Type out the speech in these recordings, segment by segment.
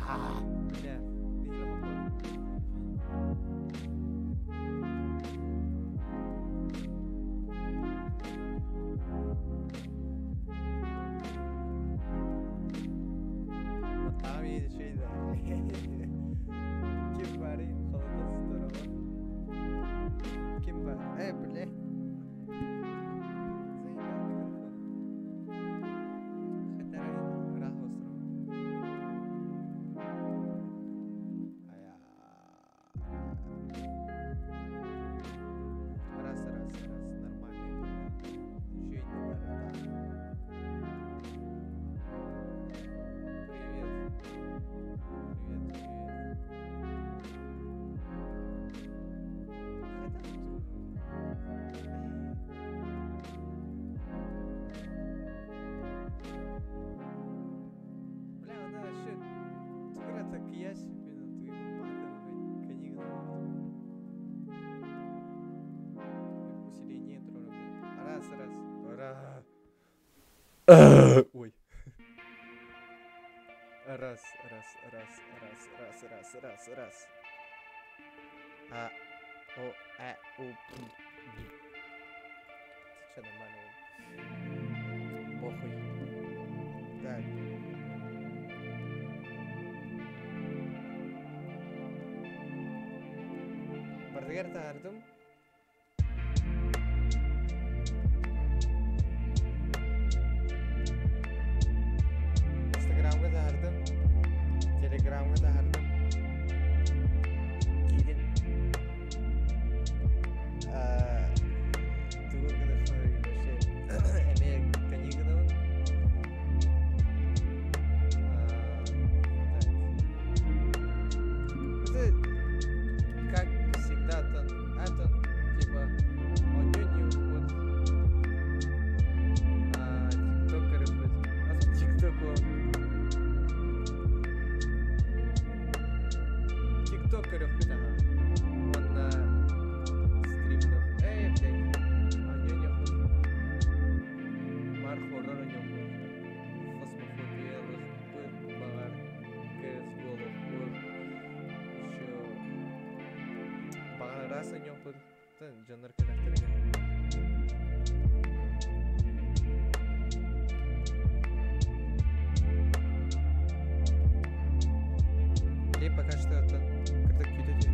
Бля, видела. Там еще и да. Ким баарый? Холодос здорово. Ким баар? Бля. Заебал микрофон. Хотя раз остров. Раз, раз, раз, нормальный было. Еще и не борода. Привет. Привет, привет. Хотя тут... Бля, она вообще... Туграта киясипина, ты мадам, книга. Усиление трора. Раз, раз. Раз. Ой. Раз, раз, раз, раз, раз, раз, раз, раз. А, О, Э, У, П, Б. Ты чё, нормально? Похуй. Так. Бардыгар таһардым. Инстаграмга таһардым. Телеграмга таһардым. Киирин. Тугу гына вообще эмиэ канигынабын. Так. Это, как всегда, тон, Антон, типа, онньо уход. Тиктокер хоть. А тиктоку. Тиктокер хоть, ага. Уонна стримнах. Эй, блядь. Онньо ход. Мар хоррор онньо Фасмофобия, ЛХП, Багар, CSGO, Лохпор. Еще Багар раз онньо ход. Дьоннор кэлэхтэригэр. Или пока что это кырдык күүтэ.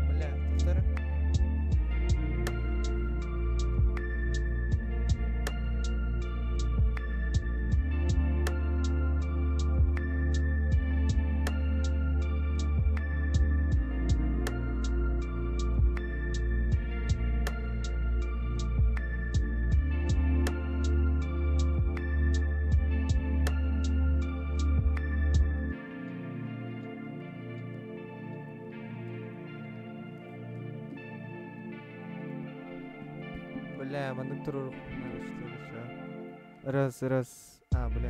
Бля, повтора. Бля, маннык турур надо что ли, ща. Раз, раз. А, бля.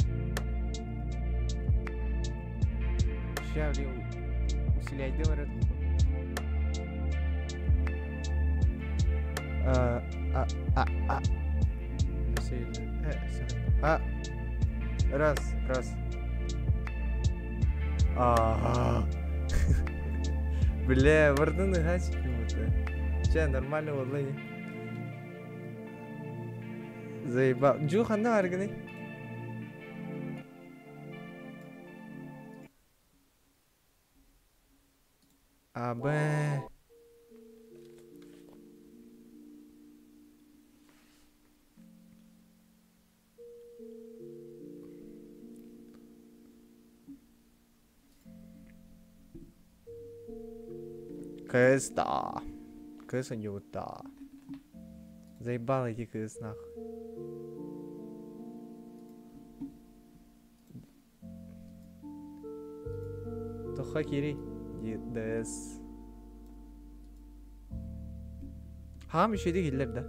Ща, блин, усиляйдым эрэ. А, а, а, а. А. Раз, раз. А. Бля, вардын гачки Че, нормально буолла ини. Заебал. Жу ханна бааргыный? А, Б. КС, да. КС у него, да. Заебал эти КС нахуй. Тоха кири. ДС. Хаам үчүгэйдик иһиллэр да?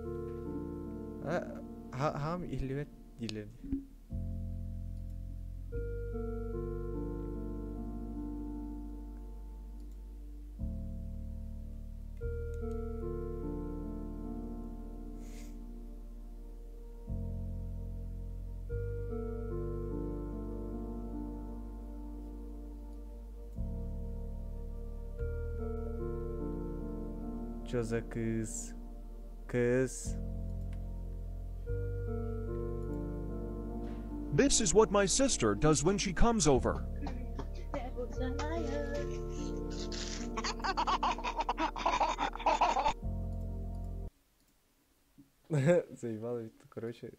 Хаам иһиллибэт дииллэр дии. Чё за кыыс? Кыыс. This is what my sister does when she comes over. Заебало ведь, короче.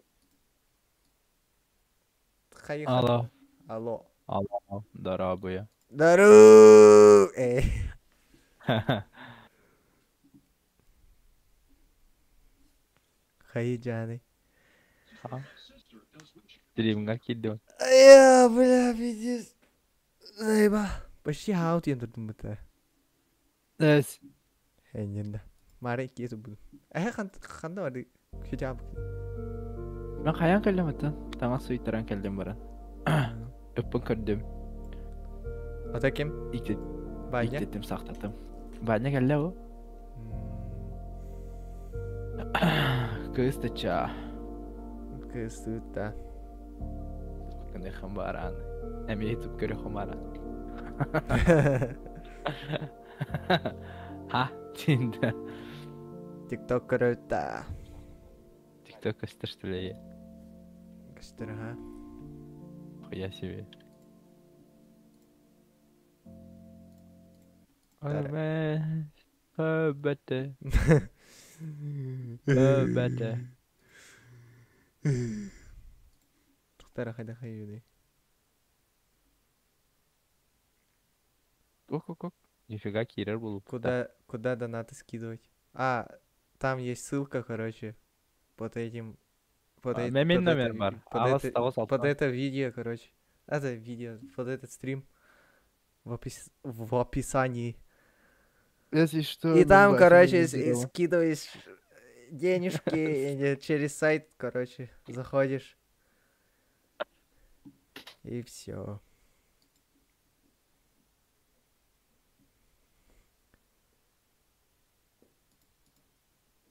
Хайха. Алло. Алло. Алло, дорогуя. Здорово! Эй. Хайы Джаны. Стримҥа киирдим. Я, бля, пиздец. Заеба. Почти хаут диэн турдум быта. Эс. Энньэннэ. Маара иккиэ турбутум. Эһэ ханна барды? Күчэ Мен хайаан кэллим оттон? Таҥас суйтаран кэллим баран. Ыппын көрдүм. Ата ким? Икки Ваня? Иттим сахтатым. Ваня кэллэ бу. Кыыс тыча. Кыыс тыытта. Кыныхым баран. Эмиэ ютуб көрөхүм баран. Ха, тинда. Тикток көрөттө. Тикток көстөр что ли? Көстөр, ха. Хуя себе. Бәтте. Бәтте. Тухтара хайда хайюны. Ок, ок, ок. Нифига кирер был. Куда донаты скидывать? А, там есть ссылка, короче, под этим... Под, Мемин под номер это, бар. Под это, под это видео, короче. Это видео, под этот стрим. В описании. Если что... И там, короче, скидываешь денежки через сайт, короче, заходишь. И все.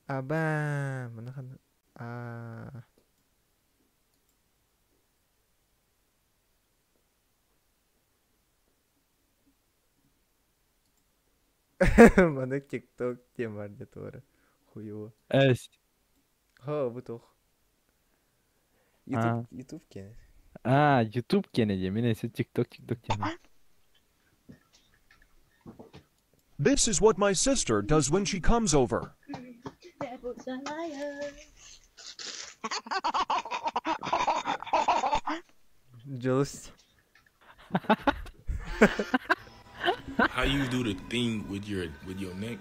Аба, а. Маны ТикТок тем бар туора. Хуево. Эс. Ха, бу туох. YouTube, YouTube кene. А, YouTube кene дии. Мин эсэ TikTok, TikTok кene. This is what my sister does when she comes over. Devil's a liar. Дьолус. How you do the thing with your neck?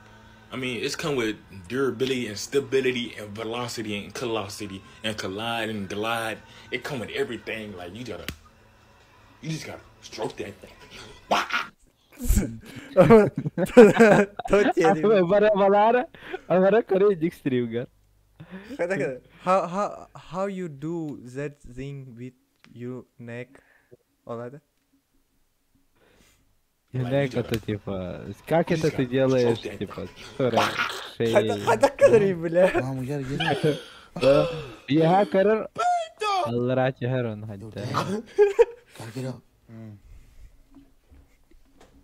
I mean, it's come with durability and stability and velocity and callosity and collide and glide. It come with everything. Like you just gotta stroke that thing. Бара көрө стримгар. How you do that thing with your neck? Олада? Neck это типа, как это ты делаешь, типа, шея. Бля. Я карар. Аллах херон хадда. Gotta get up.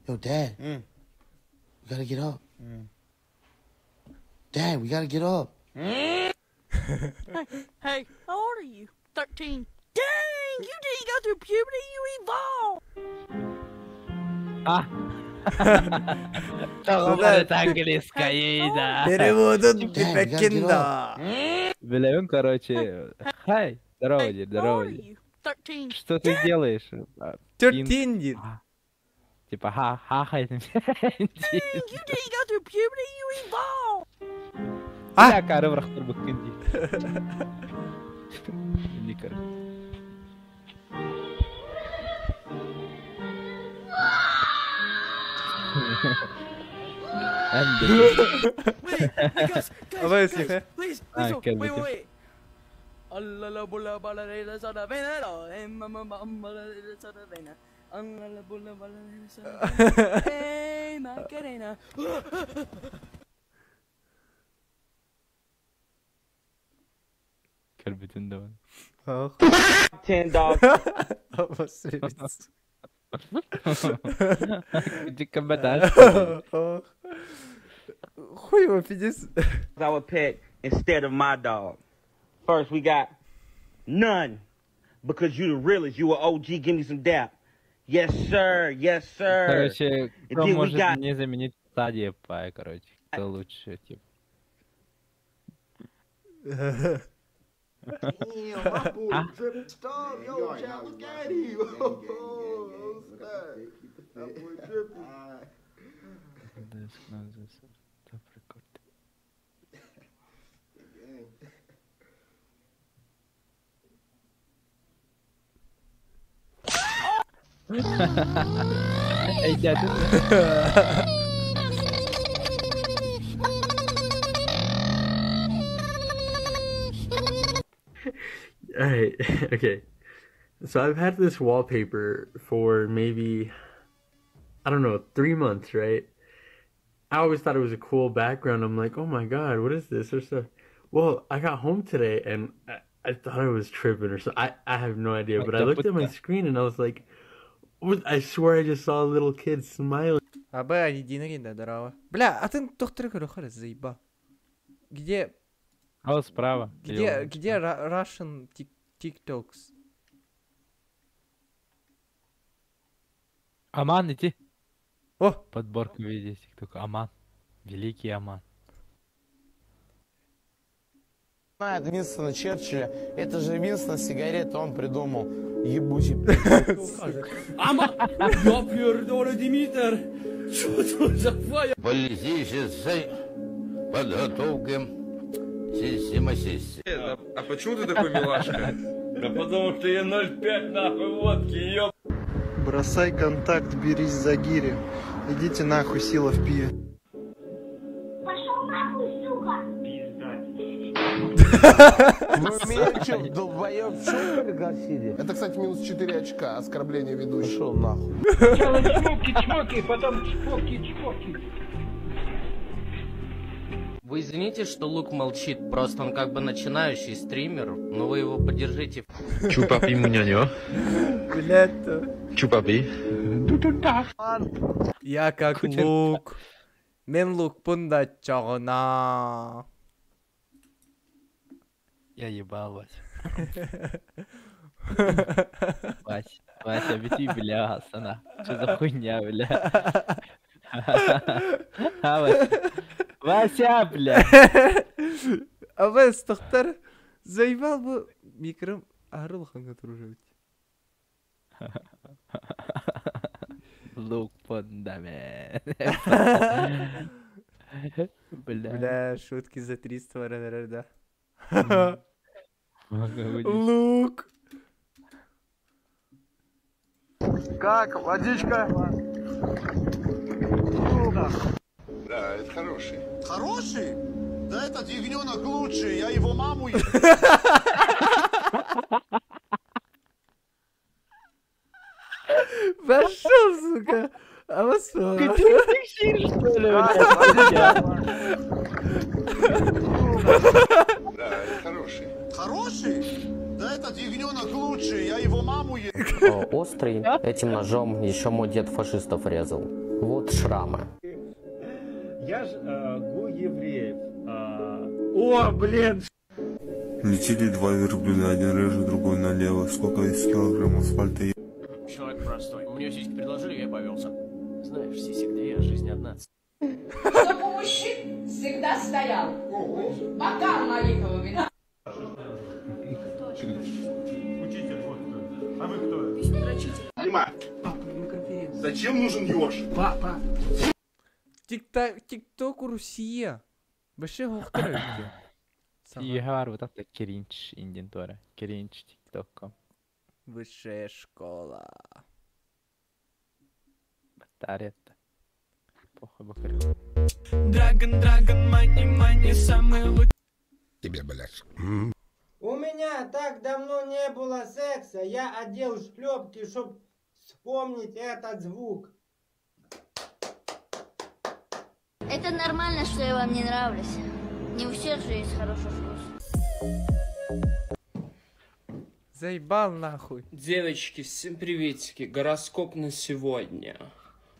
Yo, Dad. We gotta get up. Dad, we gotta get up. Hey, hey, how old are you? 13. Dang, you didn't go through puberty, you evolved. А. английская, Переводут Пекинда. Блин, короче, хай, здорово, дед, здорово. Что ты делаешь? 13. Типа, ха-ха-ха. А! Кары врахтыр быккын ди. Wait, guys, guys, please, please, wait, wait, wait. Кэлбитин да. $10. Дикабаташ. Хуй его, пиздец. I would pet instead of my dog. First, we got none because you the realest. You a OG. Give me some dap. Yes, sir. Yes, sir. Короче, And кто then we может got мне заменить Стадия Пай, короче? Кто лучше, типа? Damn, my boy tripped stop. Yo, chat, look at him. Oh, snap. That boy tripping. Эй, дядя. All right. Okay. So I've had this wallpaper for maybe, I don't know, 3 months, right? I always thought it was a cool background. I'm like, oh my God, what is this or stuff? Well, I got home today and I thought I was tripping or so. I have no idea, but I looked at my screen and I was like, what? I swear I just saw a little kid smiling. АБ единый, здорово. Бля, а ты доктор говорю, заеба. Где... А вот справа. Где Russian TikToks? Аман, иди. О! Подборка видео TikTok. Аман. Великий Аман. Знает Винстона Черчилля. Это же Винстон сигареты он придумал. Ебучий. Ama yapıyor Димитр. Что тут за фая? Политической подготовки система сессии. А почему ты такой милашка? Да потому что я 0,5 нахуй водки, ёб. Бросай контакт, берись за гири. Идите нахуй, сила в пиве. Пошел нахуй, сука! Вы меня что, долбоёб, что пригласили? Это, кстати, минус 4 очка, оскорбление ведущего. Пошел нахуй. Сначала чмоки-чмоки, потом чпоки-чпоки. Вы извините, что Лук молчит, просто он как бы начинающий стример, но вы его поддержите. Чупапи мунянё. Блядь. Чупапи. Я как лук. Мен лук пунда чогона. Я ебал, Вася. Вася, Вася, бити, бля, сана. Что за хуйня, бля? А, Вася. Вася, бля. Абес, доктор, заебал бы микром Арлханга дружить. Лук фундамент. Бля. Бля, шутки за 300 РНР, да. Лук. Как, водичка? Да, это хороший. Хороший? Да этот ягненок лучший, я его маму Пошел, сука. А вас что? Ты что ли, блядь? Да, это хороший. Хороший? Да этот ягненок лучший, я его маму е... Острый. Этим ножом еще мой дед фашистов резал. Вот шрамы. Я ж гу евреев. О, блин! Летели два верблюда, один рыжий, другой налево. Сколько из килограмм асфальта? Человек простой. Мне сиськи предложили, я повелся. Знаешь, сисек две, а жизнь одна. Чтобы у мужчин всегда стоял бокал малинового вина. Учитель, вот кто. А вы кто? Дима, зачем нужен еж? Папа. ТикТок Русия. Вообще хохтарайки. Егар, вот это кринж индентора. Кринж ТикТока. Высшая школа. Батарета. Похуй бакарю. Драгон, драгон, мани, мани, самый лучший. Тебе, блядь. У меня так давно не было секса, я одел шлепки, чтоб вспомнить этот звук. Это нормально, что я вам не нравлюсь. Не у всех же есть хороший вкус. Заебал нахуй. Девочки, всем приветики. Гороскоп на сегодня.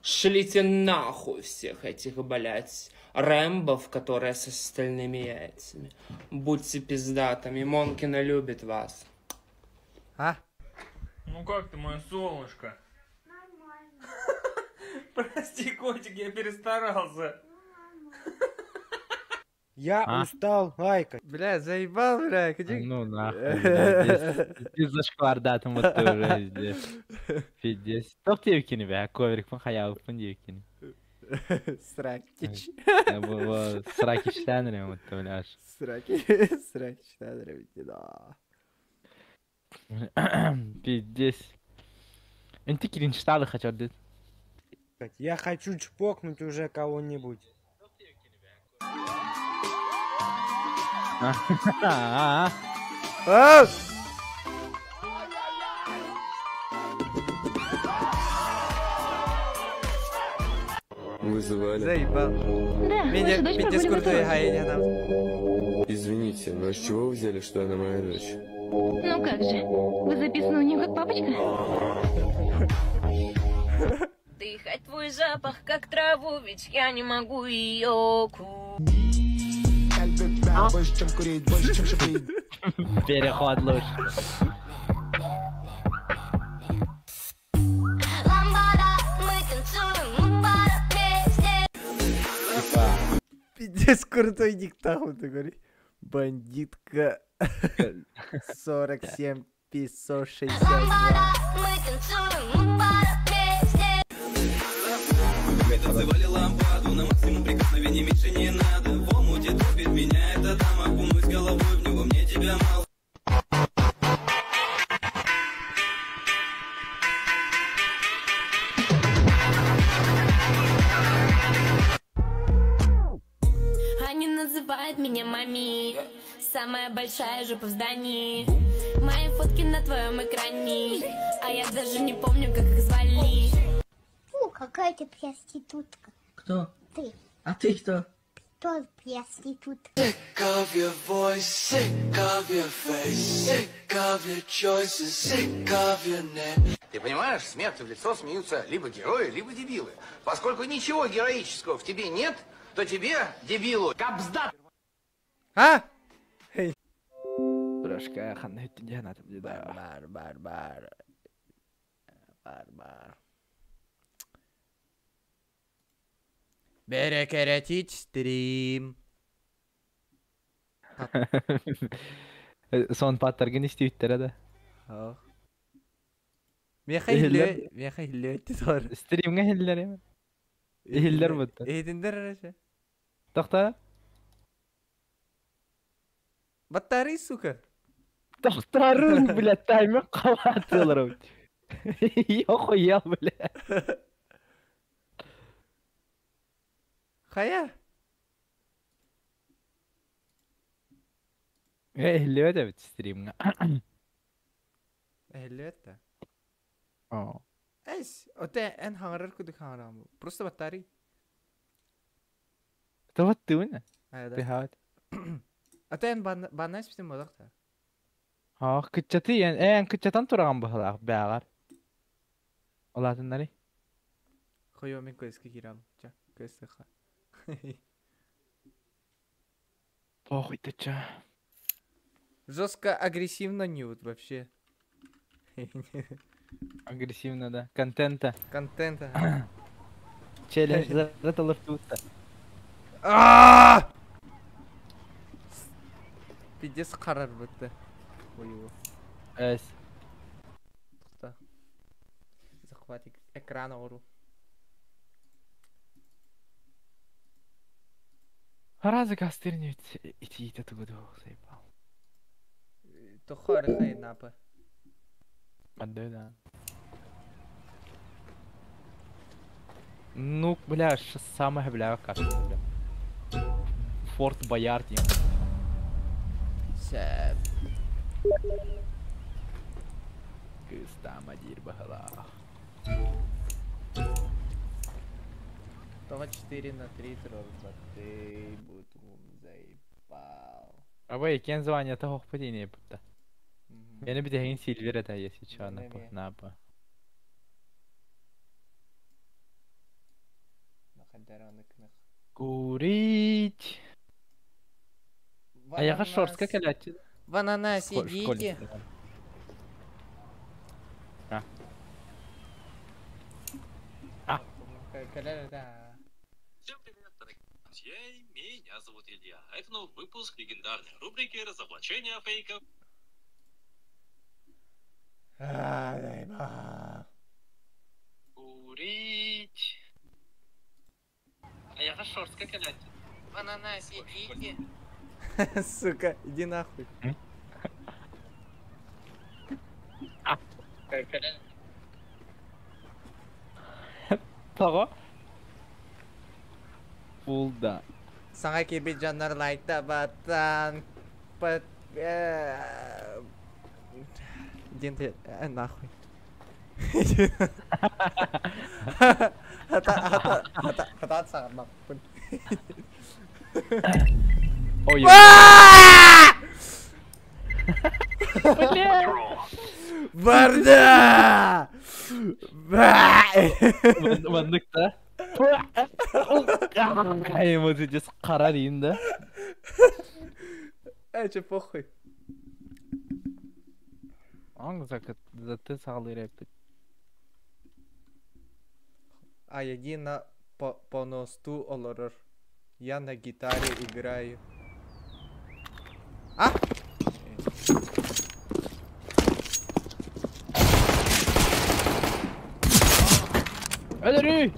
Шлите нахуй всех этих, блядь, Рэмбов, которая с остальными яйцами. Будьте пиздатыми, Монкина любит вас. А? Ну как ты, мое солнышко? Нормально. Прости, котик, я перестарался. Я А? устал лайкать. Бля, заебал, бля, где... Ну нахуй, блядь, здесь зашквардатым вот ты уже здесь. Пиздец. Топ девкини, бля, коврик, пын хаябыппын девкини. Сракич. Сракичтен вот ты, бля. Сраки, сракичтен, да. Пиздец. Энти кринжтады хотел дед. Я хочу чпокнуть уже кого-нибудь. А. Вызывали. Заебал. Да, Меня ваша дочь пиздец прогуливает крутой, уроки. хай, не нам. Извините, но с чего вы взяли, что она моя дочь? Ну как же, вы записаны у нее как папочка? Дыхать твой запах, как траву, ведь я не могу ее Больше, чем курить, больше, чем шипить. Переход лучше. Ламбада, мы танцуем ламбада вместе. Пиздец крутой диктант, ты говоришь. Бандитка. 47 562. Мы танцуем ламбада вместе. Мы танцевали ламбаду, на максимум прикосновений меньше не надо. В омуте топит меня эта дама, окунусь головой в него, мне тебя мало. Они называют меня мами. Самая большая жопа в здании. Мои фотки на твоем экране. А я даже не помню, как их звали. Фу, какая ты проститутка. Кто? Ты А ты кто? тоже проститутка. Sick of your voice, sick of your face, sick of your choices, sick of your name. Ты понимаешь, смерти в лицо смеются либо герои, либо дебилы. Поскольку ничего героического в тебе нет, то тебе, дебилу, кабзда! А? Брошка, ханна Бар, бар, бар, бар. Бар, бар. Прекратить стрим. Сон паттаргын истебиттер да. Ох. Меха хилле, меха хилле тор. Стримге хиллер эми. Хиллер бутта. Эдиндер араше. Тохта. Батарей, сука. Тохтарун, бля, таймер калатылар. Я охуел, бля. Хая. Хилле да бит стримге. Хилле да. О. Эс, оте эн хаңарар кудук хаңарам. Просто батарей. Това тыуна. А, да. Ты хават. Ате эн баннайс битин бодакта. Ха, кытчаты эн эн кытчатан тураган бахалах бягар. Олатыннары. Хойо мен көзгө кирам. Ча, көзгө ха. Похуй ты ча. Жестко агрессивно ньют вообще. Агрессивно, да. Контента. Контента. Челлендж за тута. А! Пиздец карар бітті. Ой, Эс. Тоқта. Захватик экрана ору. Разы кастырнет ити ити тугуду заебал. Тохар хай напа. Отдай, да. Ну, бля, самая, бля, карта, бля. Форт Боярд, я. Сэп. Кыстама дирбахала. Това 4 на 3 трорбаты бутум заебал. А вы, кен звание того падения будто. Я не беден сильвер это, если чё, на напа. Курить. В Аяға ананас. шорска кэлээччи. В ананас идите. А. А. Друзья, меня зовут Илья. Это новый выпуск легендарной рубрики «Разоблачение фейков». Курить. Аяға шорска кэлээччи. В ананас идите. Сука, иди нахуй. Тоҕо? Булда. Саҥа киирбит дьоннор лайкта баттан. Под... Диэн нахуй. Хата, хата, хата, хата саҕарбаппын. Ой. Бля. Барда! Маннык да. Ай, вот здесь қара дейін да. Э, че похуй. Аң заты сағалыр әппіт. А я на по, по носту олорор. Я на гитаре играю. А? Өлөрүй!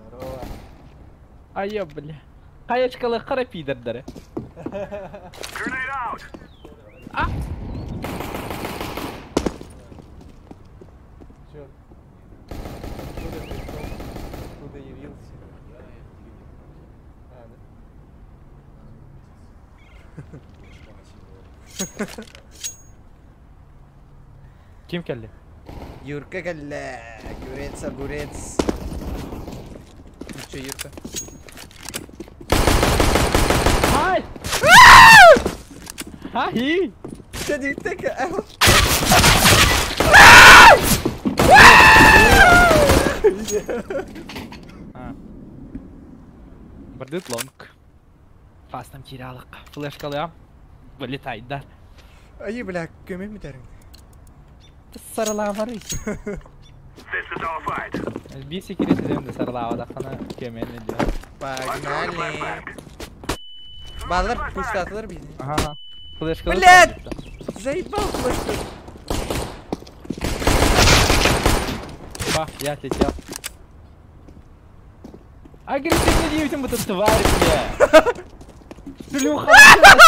Здорово. Айа, бля. Хаячкалы қара пидордары. А! Чё? Откуда пришел? Откуда явился? А, да? Ким келді? Юрка кэллэ, огурец, огурец. Ну чё, Юрка? Ай! Ай! Чё, не так? Бардыт лонг. Фастам киралық. Флешкалыам. Вылетай, да. Ай, бля, көмө мүтәрің. Сарылаа бар. Биси киресидем де сарылаа дақана көмен диyor. Погнали. Баллар пустатылар биzni. Ага. Флешкалы. Блядь! Заебал флешку. Ба, я отлетел. Агрессивно девятым эта тварь, бля. Шлюха,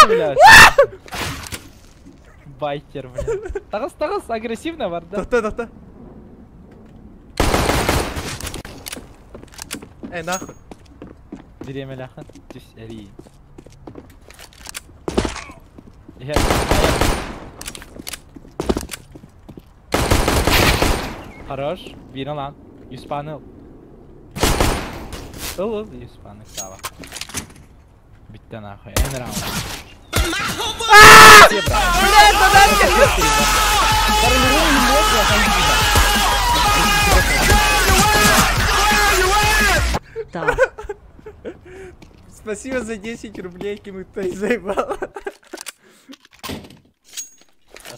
бля. Байкер, бля. Тағыс, тағыс, агрессивно бар, да? Тоқта, тоқта. Эй, нахуй. Берем ляхан. Түс, әри. Хорош, бирин лан. Юспаны ыл. Ыл, ыл, юспаны сава. Битте нахуй, эн раунд. Блядь, подарки! Так. Спасибо за 10 рублей, кем ты заебал.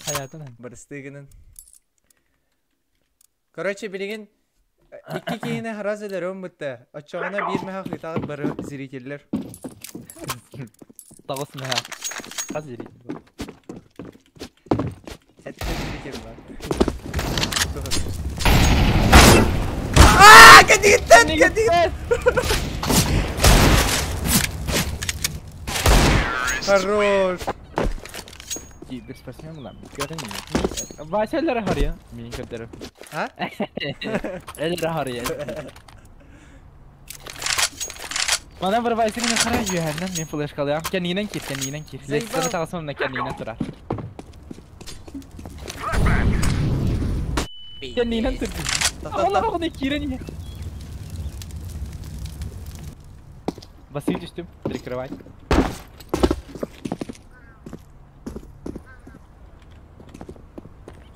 Хаятын. Барыстыгынын. Короче, билигин икки киһини харас өлөрөм бытта. Оччоҕуна биир мэһэх ыытаҕыт бары зрителлэр. Тоҕус мэһэх. Хас зритель бар? Сэттэ зритель бар. Аа, кэтигиттэн, кэтигиттэн! Хорош! Киберспортсмен була. Көрүн. Вася эллere харыйа. Мин көрдөрөм. А? Эллere харыйа. Мана бір Васяны харай жүйәннен мен флешкалыям. Кәнинен кир, кәнинен кир. Заебал. Лестницаны тағасым мына кәнинен турар. Кәнинен тур. Алла оғына кирен. Басып түстүм, прикрывай.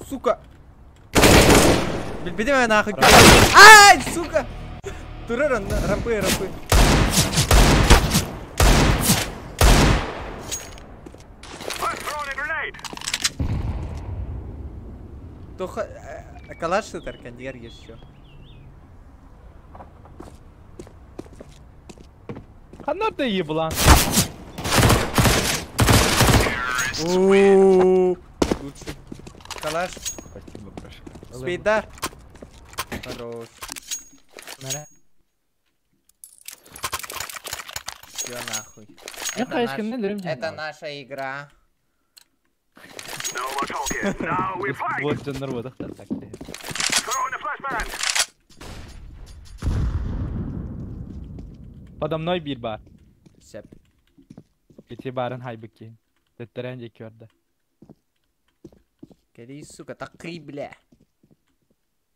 Сука! Билбитим нахуй. Ай, сука! Турар онно, рампы, рампы. Тоха калаш сытар кандигар еще. Ханна ты еблан? Лучше. Калаш. Спасибо, прошу. Спейда. Хорош. Нара. Все нахуй. Я, Это, конечно, не дурим это наша игра. Вот дьоннор буодахтар так. Подо мной бир бар. Сеп. Ити барын хайбыки. Теттерен жеки орда. Кали, сука, такы, бля.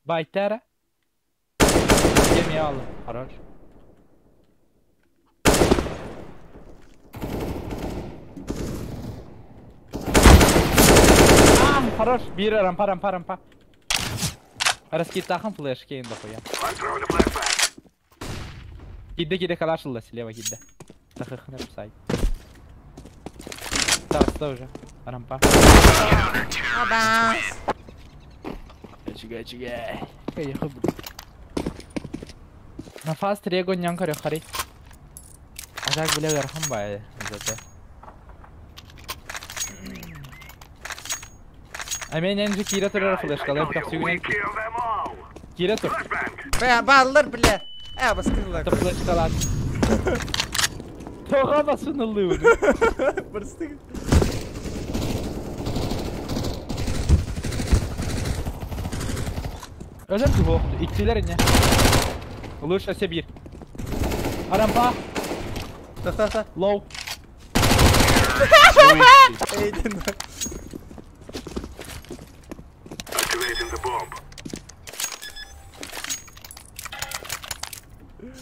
Байтара. Кем алым. Хорош. А, хорош. Бир рампа, рампа, рампа. Раскитахан флеш кейн дохуя. Кидде кидде калашылла слева кидде. Тахыхны псай. Так, стой уже. Рампа. Абас. Чига чига. На фаст рего нянкаре хари. А так бля верхом бай зато. А мен энжи кира турар флеш калай тахсүгүнен. Кира тур. Бля, баллар, бля. Э, баскылар. Это флеш калат. Тога басынылы. Барстык. Özüm ki bu. İktiler ne? Лучше все бир. Арампа. Та-та-та. Лоу. Эй, ты на.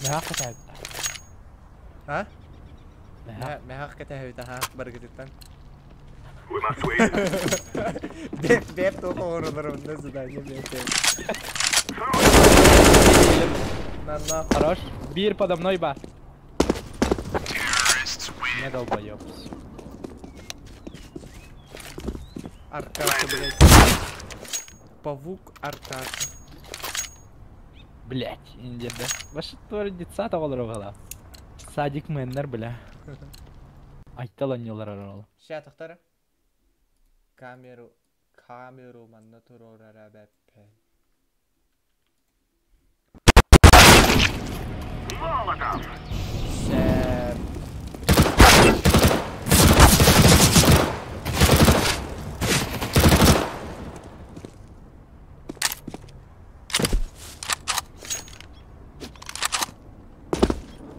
Мехак катайт. А? Мехак катайт, ага, баргытыттан. Беп, беп, тоха оролар, онда задание, беп, беп. На, Хорош. Бир подо мной ба. Не долбоёб. Аркаша, блядь. Павук Аркаша. Блять, индерде. Ваша тварь детсада олар Садик мэннер, бля. Айттала не олар орол. Ща, тохтара. Камеру, камеру манна турорара бэппэ. Сэп.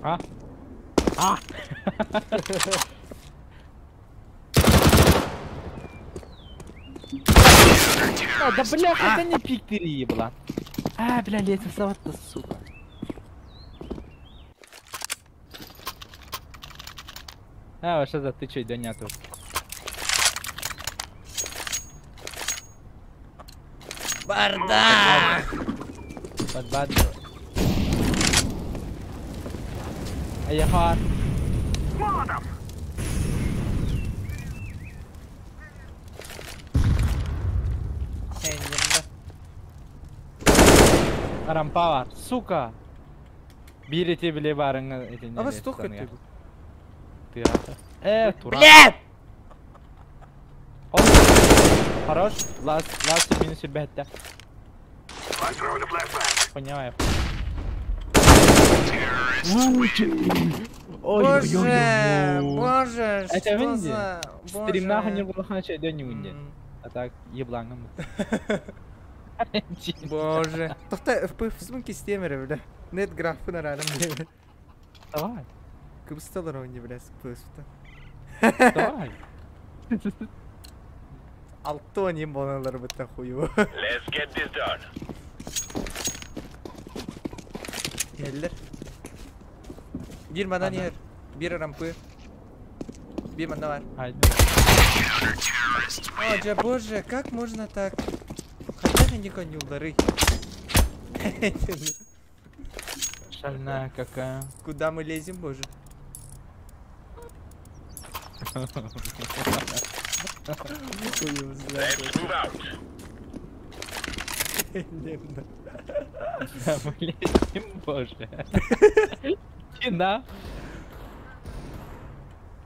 А? А! А, да бля, это не пик ты ебла. А, бля, лестница, вот ты, сука. А, что за ты чё, да нету. Бардак! Бад-бад. А я хар. Рампа бар, сука. Бир эти биле барыңы этин. А вас тоқ кетті. Тура. Блядь! Хорош. Лас, лас минус бетте. Понимаю. Боже, боже, Это что Винди? за... Стрим нахуй не Боже. было ханча, да не Винди. А так, ебланом. Боже. Тоқта, FPS-ын кестемері, бля. Нет графын арарым, бля. Давай. Кыбысталар ойны, бля, FPS-та. Давай. Алтоним боналар бітті хую. Let's get this done. Geldiler. Bir madan yer. Bir rampı. Bir manda var. Haydi. О, боже, как можно так? Хотя они конюлдары. Шальная какая. Куда мы лезем, боже? Хуй его знает. Нервно. Да, мы лезем, боже. Иди на.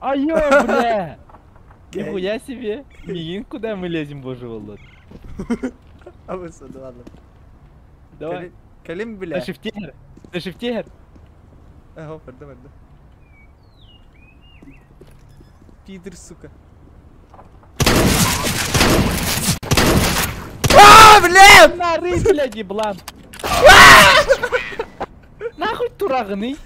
А ё, бля! Нихуя себе! Мигин, куда мы лезем, боже, Волод? А вы сюда, ладно. Давай. Калим, бля. На шифте, на шифте. Ага, пардон, пардон. Пидор, сука. А, блядь! Нары, блядь, еблан! Нахуй турагны?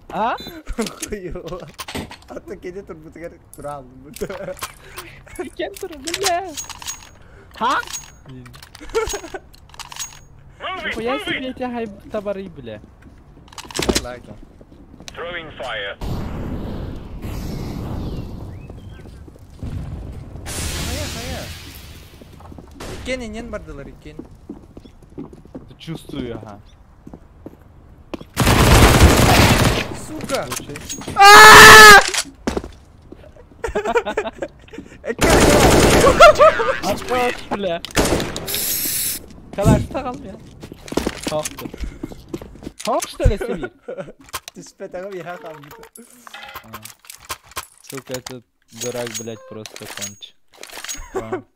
А? Хуёво. А то кеде турбутыгар турал. Кен тур, бля. Ха? Нихуя себе тягай табары, бля. Ладно. Throwing fire. Хая, хая. Иккен инен бардылар, иккен. Чувствую, ага. Сука! Бля. Калаш тагал я. Хохты. Хох, что ли, себе? Түспәтәгә бия калды. Сука, этот дурак, блядь, просто конч. Прям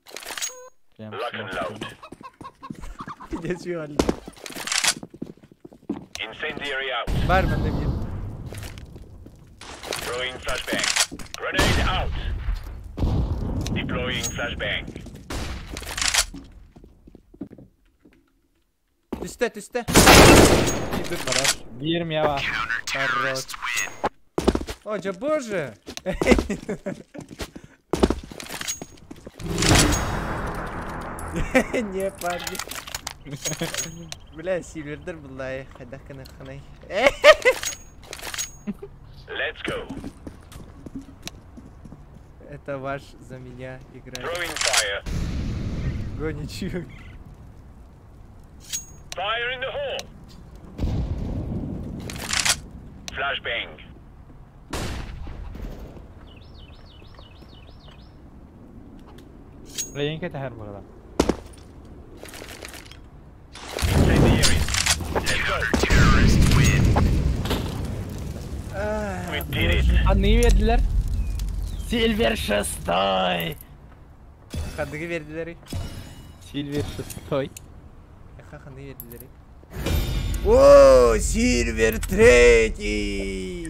Пиздец, юали. Incendiary out. Бармен, дай мне. Throwing flashbang. Grenade out. Deploying flashbang. Түстә, түстә. Хорош. Бир миява. Хорош. О, да боже. Не, парни. Бля, Сильвердер была, хадахана ханай. Let's go. Это ваш за меня играет. Throwing fire. Гоничок. Fire in the hole. Flashbang. Ленька это хербала. Incendiary. Let's go. Terrorists win. We did it. Они вердилер. Сильвер шестой. Хандыгы вердилер. Сильвер шестой. Ха ханды вердилер. О, Сильвер третий.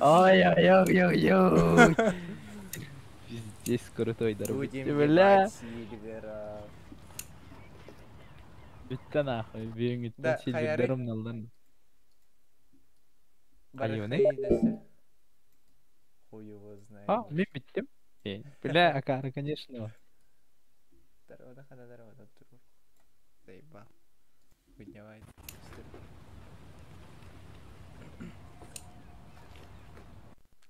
Ой-ой-ой-ой-ой. Здесь крутой дорогой. Будем бля. Сильвера. Битте нахуй, бүйүн Да, үттен хаяры. Сильвердер умналдан. Хайваны? Хуй его знает. А, мен биттим. Бля, акара, конечно. Здорово, да, здорово, да, Заебал. Поднимай.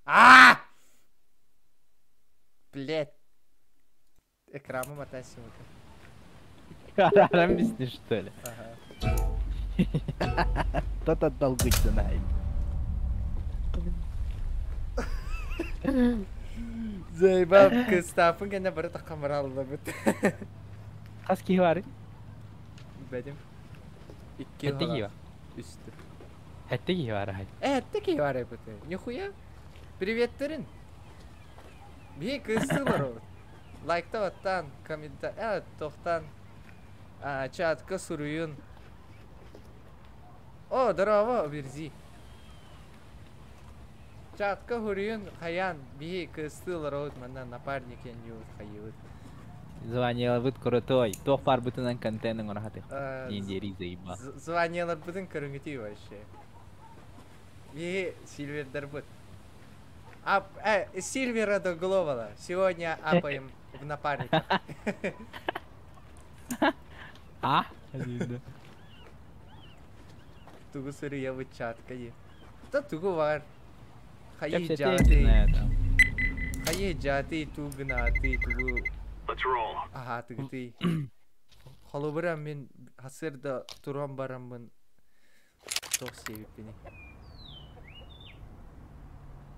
А! Блять. Экраны мотай сука. Карарам бисни, что ли? Ага. Тот отдал гыть на. Заебал, кыстапын гәнә бары такамыралды бит. Хас ки бар? Бәдим. Икки Хәтте ки бар. Үсте. Хәтте ки бар хай. Э, хәтте ки бар бит. Нихуя. Привет, Терин. Би кыстылар ул. Лайкта оттан, коммента, тохтан. Чатка суруюн. О, здорово, Верзи. Чатка хуруюн хаян би кыстылар ул манна напарник янют хайют. Звонила быт крутой. То пар бытынан контентын орахаты. Индери заеба. Звонила бытын көрүнгүтүй вообще. Би Сильвердер быт. А, Сильвера до Глобала. Сегодня апаем в напарниках. А? Тугу сыры я вычатка е. Да тугу вар. Хаи Кәпсәтә джаты. на этом. Хаи джаты тугна ты тугу. Let's roll. Ага, ты ты. Холобура мин хасырда туран бараммын туох сиэбиппиний?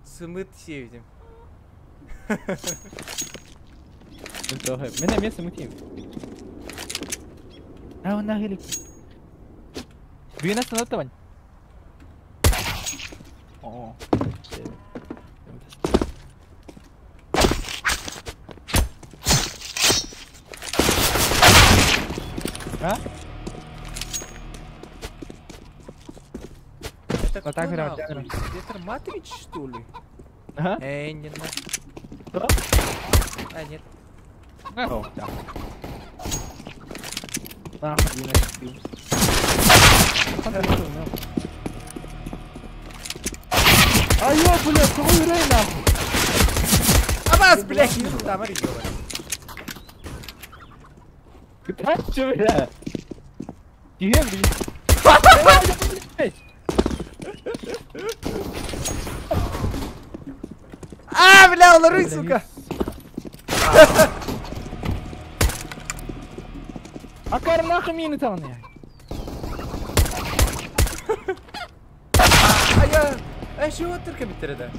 Сымыт сиэбитим. Мин тоҕо Мин эмиэ сымыт сиэбитим. А, он нахилик. Бүгүн астана табань. О. А? Это Вот так кто прям, нахуй? прям. Это Матрич, что ли? Ага. Эй, не на. Что? А, нет. О, да. Нахуй, блин, А ё, блядь, какой рей нахуй? Абас, блядь, не там ёбаный. А чё, бля? Тебе, блин. А, бля, лоры, сука. А кар нахуй мины там, не? А я... А еще вот только биттере да.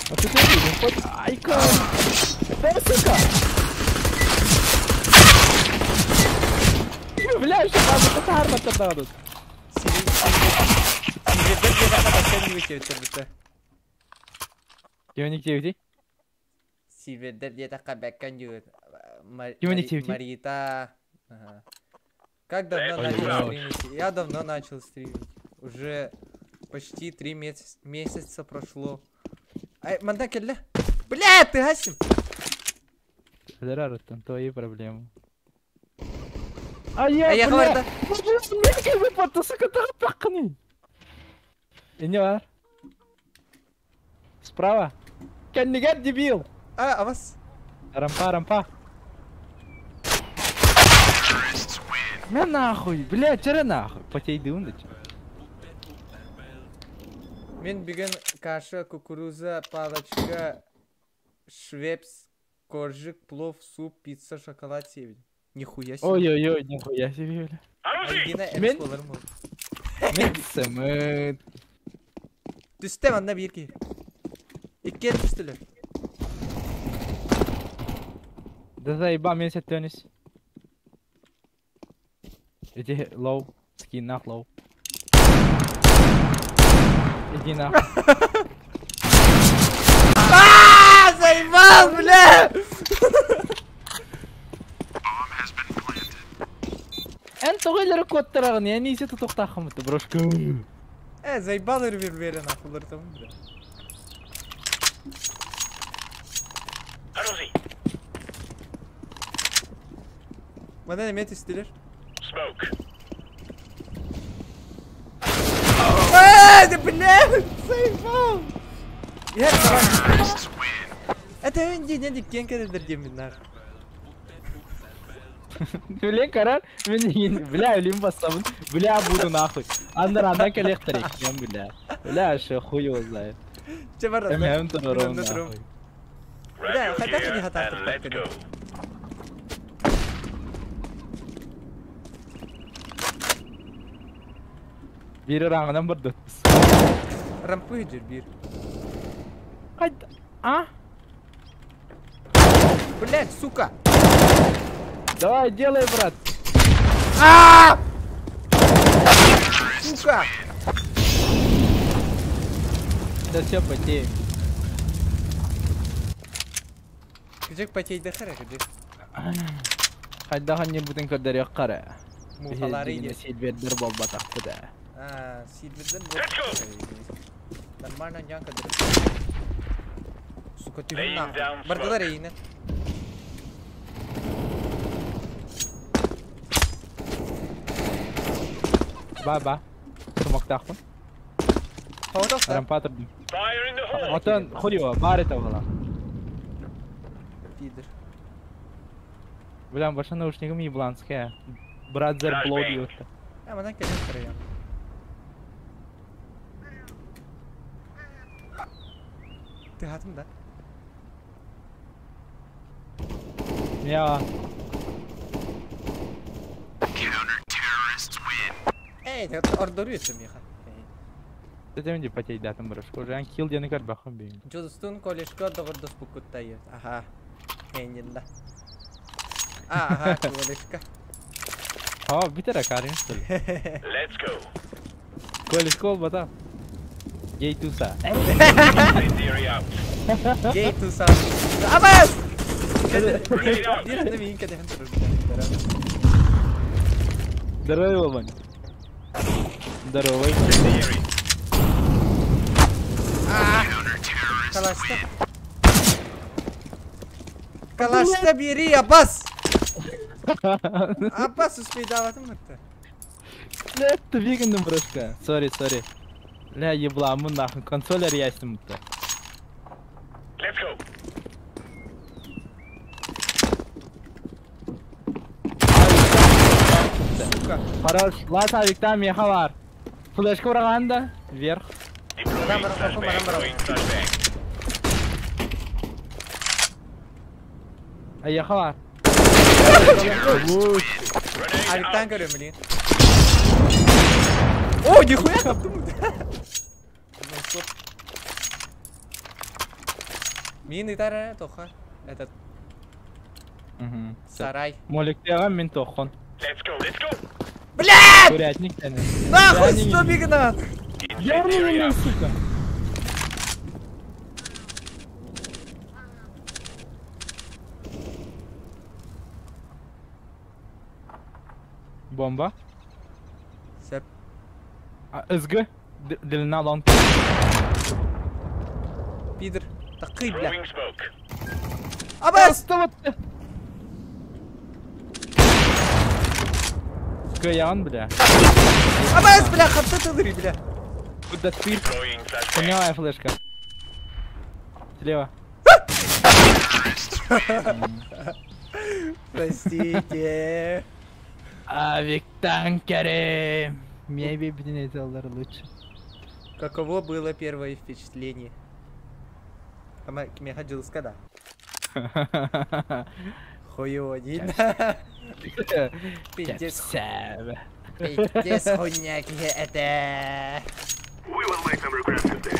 А ты что, Ай, кар. Да, сука. Бля, что там, это арма тогда тут. Сивердер диэтэххэ баккан диэбит битэ. Кимник диэбити? Сивердер диэтэххэ бэккэн диэбит. Кимник диэбити? Марита. Ага. Как давно начал стримить? Я давно начал стримить. Уже почти 3 месяца прошло. Ай, манда келле. Бля, ты гасим. Зарар, там твои проблемы. А я, А я бля, говорю, да. Сука, тахтахны. И не бар. Справа. Кеннигер дебил. А, а вас? Рампа, рампа. Мя нахуй, бля, чера нахуй. Потей дым да чё. Мен бүгін каша, кукуруза, палочка, швепс, коржик, плов, суп, пицца, шоколад сиэбитим. Нихуя себе. Ой-ой-ой, нихуя себе, бля. Альбина Мен- эмс боларым ол. Мен сымыт. Түстэ манна биир киһи. Иккиэн түстүлэр. Да заеба, мен сеттөнүс. Иди лоу, скин нах лоу. Иди нах. А, заебал, бля! Эн тоҕо куоттараҕын, я не исэ тутуохтааххымыт, брошка. Заебал ревербера нахуй, лартам, бля. Allons-y. Манна эмиэ түстүлэр. Smoke. А, да бля, заебал! Я Это не не кен кедер диэммин нах. Бля, карар, мен бля, өлүм бассабын, бля, буду нахуй. Андар андан кэлиэхтэрик, бля. Бля, шо хуй его знает. Чэ бар Эм турарым нахуй. Бля, Grab your хайдах gear не and хатаахтар let's go. Биир ырааҕынан бардыт. Рампы жир биир. Хайда, а? Блять, сука! Давай, делай, брат. А! Сука! Да все, потеем. Кыжык потейді қара, кыжык. Хайдахан не бутын көрдөрүөх қара. Мухалары иде. Силвердер болбатахты да. А, силвердер бол. Нормально нянка дыр. Сука, ты Laying нахуй. down Бардылар smoke. эйинен. Ба-ба. Сумактаахпын. Хоғдоқта. Рампа турдум. Fire in the hole. Отон хурио, бар это была. Пидор. Бля, баша наушником ебланская. Братзер Flashbang. блогиот. А, манан кэлэн карайам. Ты хатым да? Я. Эй, ордору өссө миэхэ. Тэтэмин ди потейдатым бырашка. Уже ан килл диэни көрбөххүн бигин. Дьулустуун колледжка доҕордоспуккут Аха. Эйнилла. Аха, колледжка. А, бүтэр акарин что ли? Let's go. Колледжка ол бата. Гей туса. Гей туса. Абас! Бир анда миин кэтэхэн турар. Здорово, Вань. Здорово. Калашта. Калашта бери, Абас! Абас успейдаватым мытты. Бля, ты вигандым брошка. Сори, сори. Бля, ебламын нахуй. Консоль арьястым мытты. Let's go. Сука. Хорош. Лас авикта меха бар. Флешка ураганда. Вверх. Барам, барам, барам, барам. Аяха бар. Авиктан көрөм, блин. О, нихуя хаптым. Мин итара тоха. Этот сарай. Моликтега мен тохон. Let's go, let's go. Блядь! Курятник тәне. Нахуй, что бигнат? Ярный сука. Бомба. Сәп. СГ. Длина лонг. Пидор. Такый, бля. Абас! Каян, бля. Абас, бля, хапта тылыры, бля. Куда ты? Поняла флешка. Слева. Простите. Авик танкеры. Мне доллар лучше. Каково было первое впечатление? Кме ходил скада. Хуёво видно. Пиздец. Пиздец хуйня это. We will make them regret today.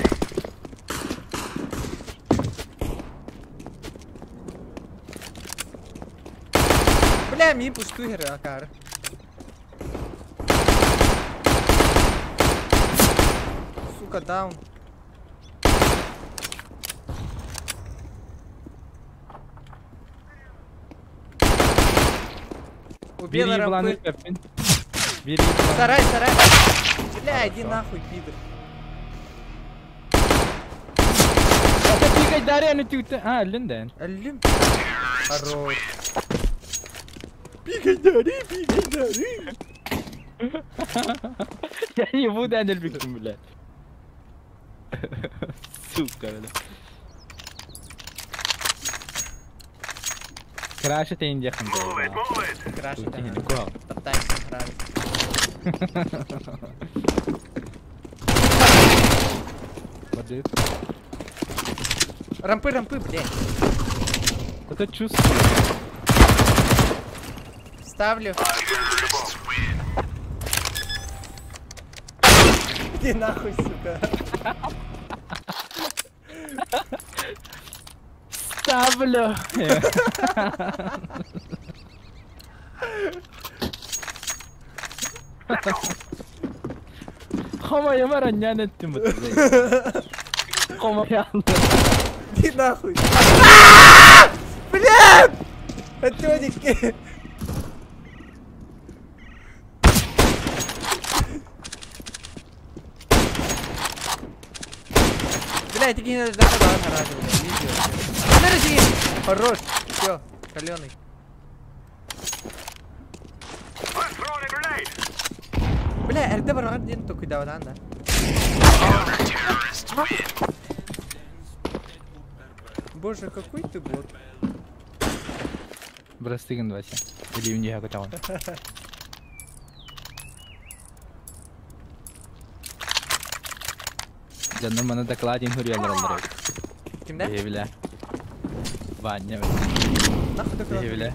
Бля, ми пустую акар. Сука, даун. Убила рампы. Сарай, сарай. Бля, иди нахуй, пидор. Это пикать Дарья, ты... А, Линден. Лин. Хорош. Пикай Дарья, пикай Дарья. Я не буду Анельбиком, блядь. Сука, блядь. Краш это индихан. Краш это. Топтайся, нравится. Рампы, рампы, блядь. Это чувство. Ставлю. Иди нахуй, сука. Ставлю. Хома, я маранян этим. Хома, я. Иди нахуй. Бля! Антоники. Бля, ты не надо Подожди! Хорош! Все, каленый. Бля, РД барар ден только даван, да? Боже, какой ты бот. Брастыгин, Вася. Или у нее какой-то он. Дьоннор маны докладин хурьялар олар. Кимде? Бля. Ваня. Нахуй доклад? Бля.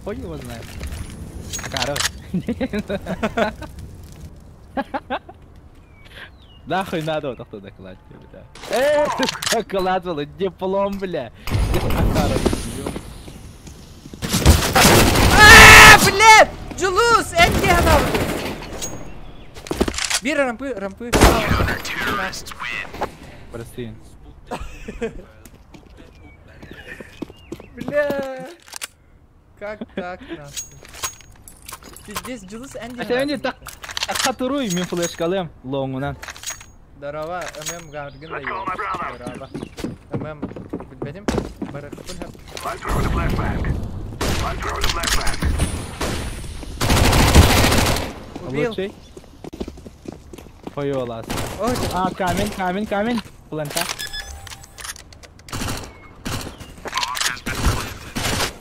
Хуй его знает. Акаро. Нахуй надо вот так доклад, бля. Э, докладывал, диплом, бля. А, блядь! Джулус, эн диһанабыт. Биир рампы, рампы. Прости. Бля. Как так, нахуй? Пиздец, Джулус эн А сен так хатыруй мен флешкалым лоңунан. Здорово, ММ Гаргин да Здорово. ММ, билбедим. Барахпын хап. Убил. Лучший. Хуёлас. Ой. А, камень, камень, камень. Плента.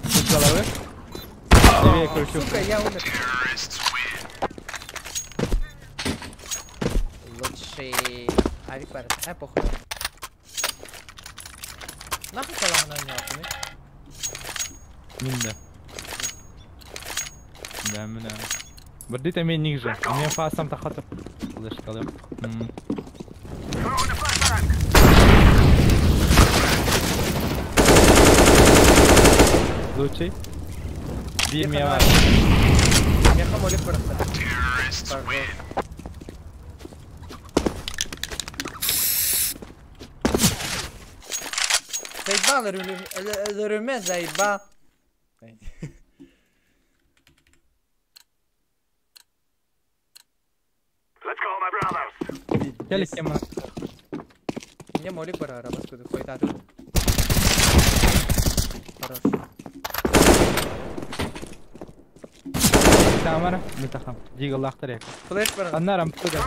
С головы. Левее кручу. Сука, я умер. Лучший. Авик барат. А, похуй. Нахуй калаһына ойноотуну? Минде. Да, мина. Бирдите мен ниже. Мен фасам тахатып. Флешкалым. Лучший. Биир мия бар. Меха молик барахта. Заебал, рюме, заебал. Келик кем Мне молик бара, рабаску, хуй тату. Хорош. Тамара, митахам. Дигл лахтар як. Флеш бара. Аннарам туда.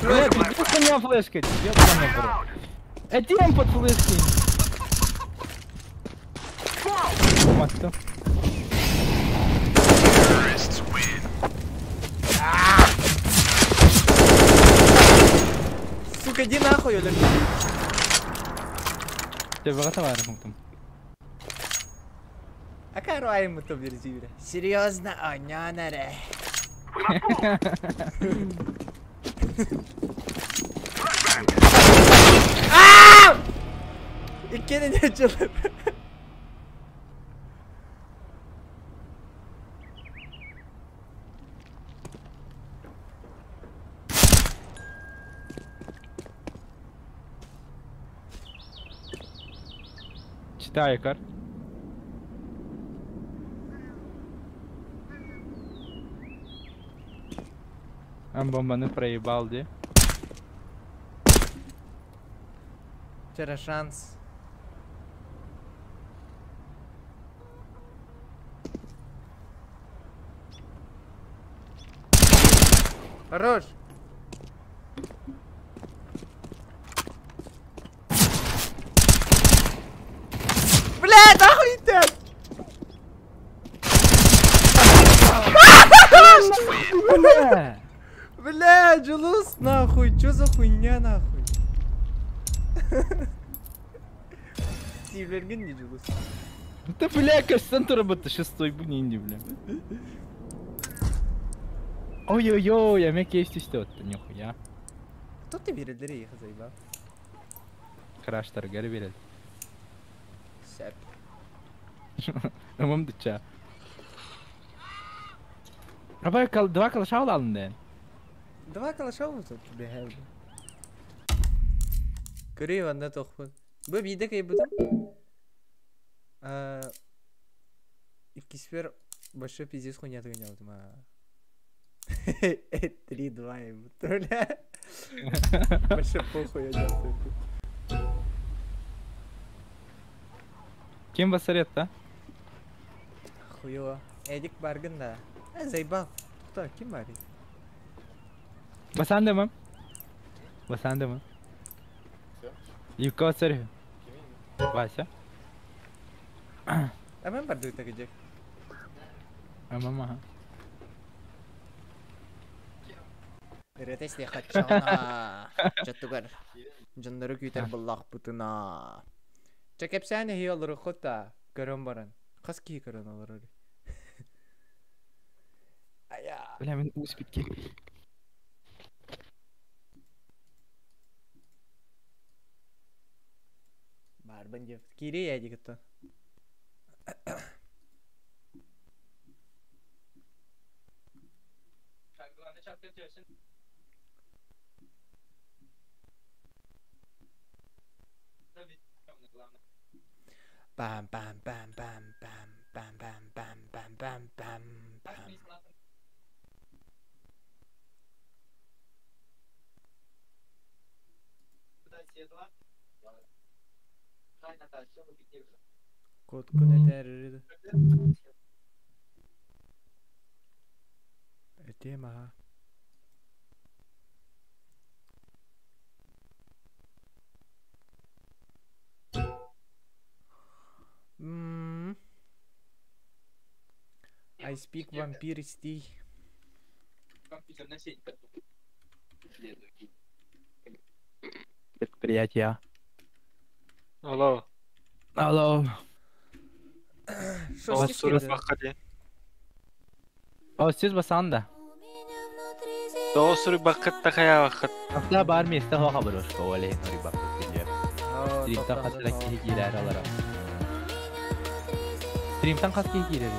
Бля, Бля, пиздец у меня флешка. Ёбаный в рот. Этим под флешки. Матто. Сука, иди нахуй, Олег. Тебе готова пунктом. А карай ему то верзюра. Серьезно, а нянаре. А! Иккени не чылып. Читай, кар. Ан бомбаны проебал, де. Вчера шанс. Хорош. Бля, нахуй ты! Бля! Бля, Джулус, нахуй, чё за хуйня, нахуй? Сивлерген не Джулус. Да бля, кажется, работа шестой бунинди, бля. Ой-ой-ой, я мне кейс что нихуя. Кто ты верит, их заебал? Краш торгар верит. Сәп. Амам дыча. Абай два калаша алалым ден. Два калаша тут бля. Көрей ванда тохпун. Бу биде кей бутым. Иккиспер большой пиздец хуйня тыгын а. 3-2 ему, бля. Вообще похуй я делаю. Кем басарет, да? Хуёво. Эдик баргын да. А, заебал. Кто? Ким барит? Басанды мı? Басанды mı? Юка басарı. Вася. А мен барды так где? А мама. Ретесте хачана. Чаттугар. Жандары күйтер буллах бутына. Чакепсәне хиялары хота. Көрөн баран. Хас ки көрөн алар. Бля, мен успитки. Барбын деп. Кире я дигитто. Бам бам бам бам бам бам бам бам бам бам бам бам. Кот күнетәрірді. Этем аха. I speak вампиристий. Предприятие. Алло. Алло. Шо Сурuk О, сіз басанда. Тоҕо суруйбаккыт да хайаабаккыт. Ахта бар месте хоха барышка, оле нурибаккыт диye. Стримтан хас киһи киирэр алара. Стримтан хас киһи киирэр.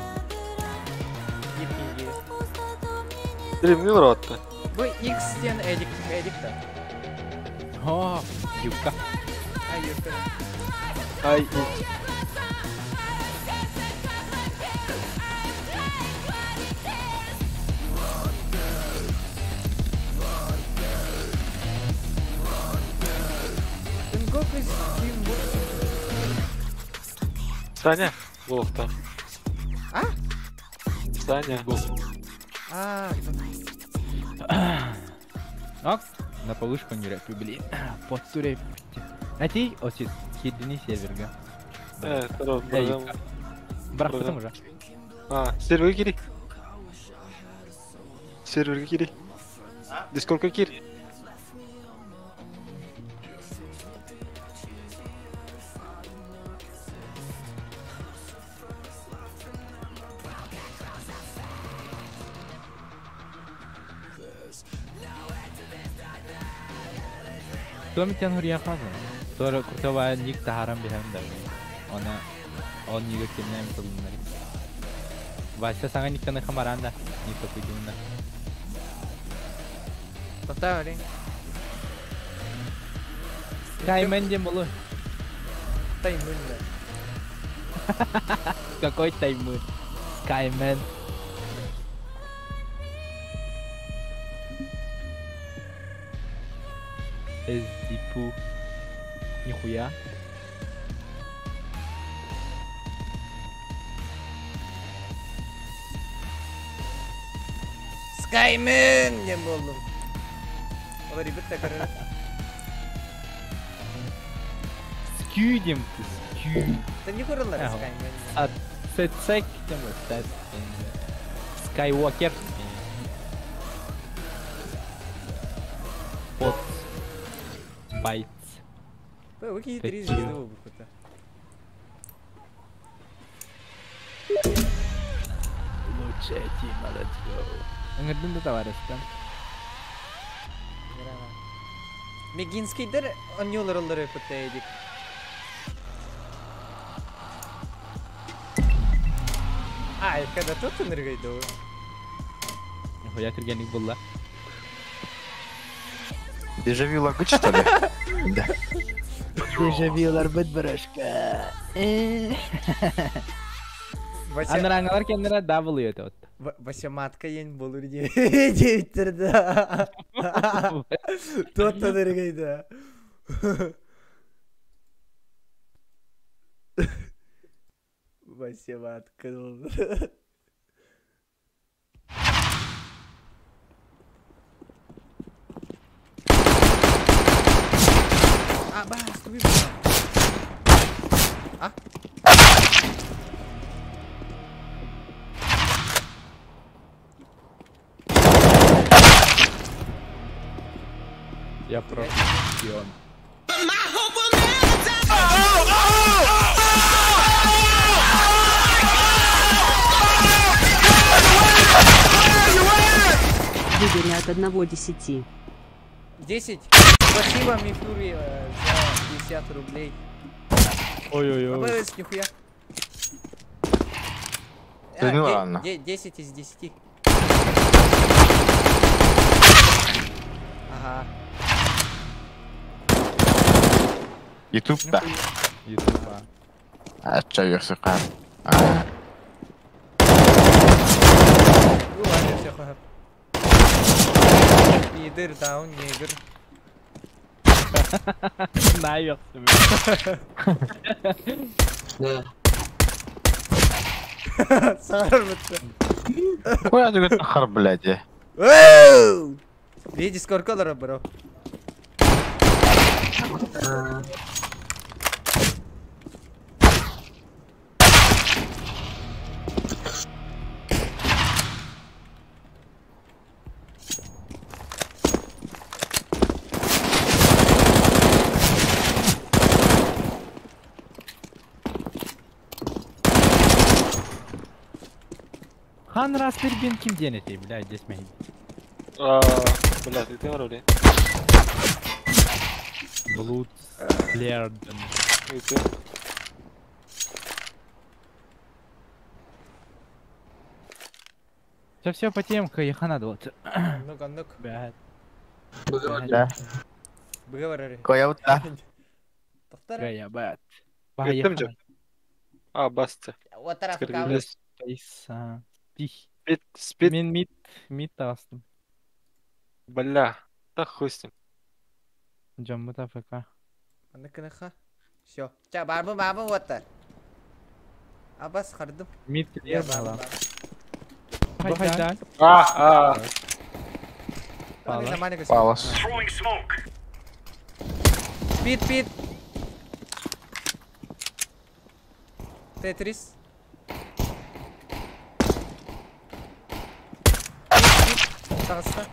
Стримни баратты. Бу X ден Эдик, Эдик та. О, юбка. Ай, юбка. Ай, X. Саня, Волк-то. А? Саня. А. Ок, на полушку не рэпю, блин. Подсурей. А ты, осис, хидни серверга. Брак потом уже. А, сервер кири. Серверге кири. Дискордка кир. Томитян хурьян хаза. Тора куртова ник тахарам бихам да. Она он нига кемнем тулуннари. Вася саңа никтаны хамаранда. Ник токуйдунна. Токтаа, Таймен дем болу. Таймын да. Какой таймын? Скаймен. Эсдипу. Нихуя. Скаймен не болдум. Олар ребята көрөр. Скю дем ты, скю. Да не көрөлөр Скаймен. А цецек дем сет. Скайуокер. Пот. Байт. Б, какие три звезды выбуху-то? Лучшая тима, let's go. Ыңырдын да товарищ, да? Мегинскийдер онюлар олар өпөттө эдик. Ай, когда тут энергойду. Нихуя киргенник булла. Дежавю лагуч, что ли? Да. Дежавю ларбыт барашка. Анраңалар кеннера W это вот. Вася матка ен болур девиттер да. Тот энергойда. Вася матка. А, ба, стой. А? Я просто шпион. сервере от 1 до 10. 10. Спасибо, Мифури, за 50 рублей. Ой-ой-ой. АБС, нихуя. Да ну ладно. 10 из 10. Ага. Ютуб да. Ютуб. А чё я сука? Ну ладно, все хуя. Пидор, даун, негр. Наверх. Да. Сармытты. Хуя ты нахар, блядь. Види, сколько долларов, бро? Хан раз пербин ким денете, блядь, здесь мы. Блядь, ты вроде. Блуд Лерден. Все, все по тем, хана надо. Ну-ка, ну-ка. Блядь. Да. Говори. Коя-то. Гаябат. А, баста. Вот Спит, спит. Мин мид, мид астым. Бля, да хуй с ним. Джаммут АФК. Все. Ча, барбы, барбы, вот так. Абас хардым. Мид Я килер барбы. А. Палас. Пит, пит. Тетрис. Таҕыста.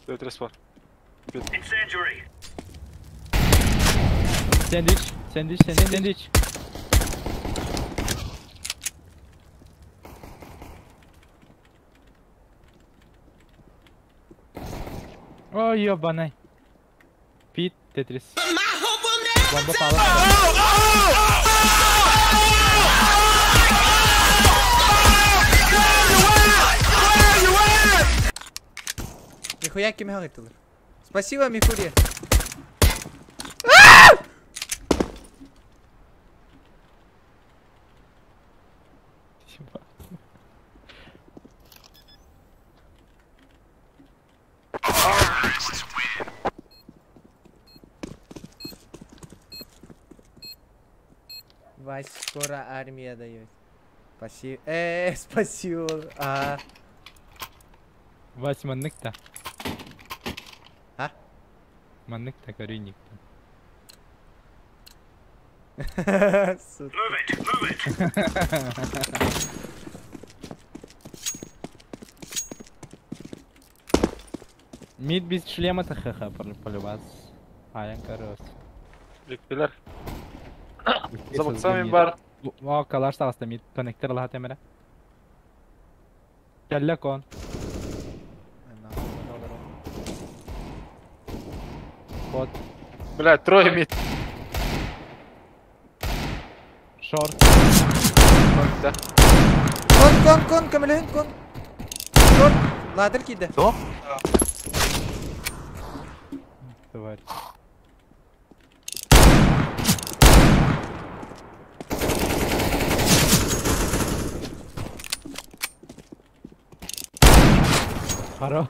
Тетрис бар. Сэндвич, сэндвич, сэндвич. Ой, ёбаный. Пит, Тетрис. Бомба пала. Нихуя кем говорит. Спасибо, Мифури. Вась, скоро армия дает. Спасибо. Спасибо. А. Вась, маннык-то. А? Маннык-то, корюник-то. Сука. Мид без шлема-то ха-ха, полюбас. А, я корос. Ликпилер. Забыт бар. О, калаш таҕыста мид коннектор лаха темере. Кэллэ кон. Вот. Блядь, трое мид. Шорт. Да. Кон, кон, кон, камелен, кон. Шорт. Ладер киде. Что? Тварь. Хорош,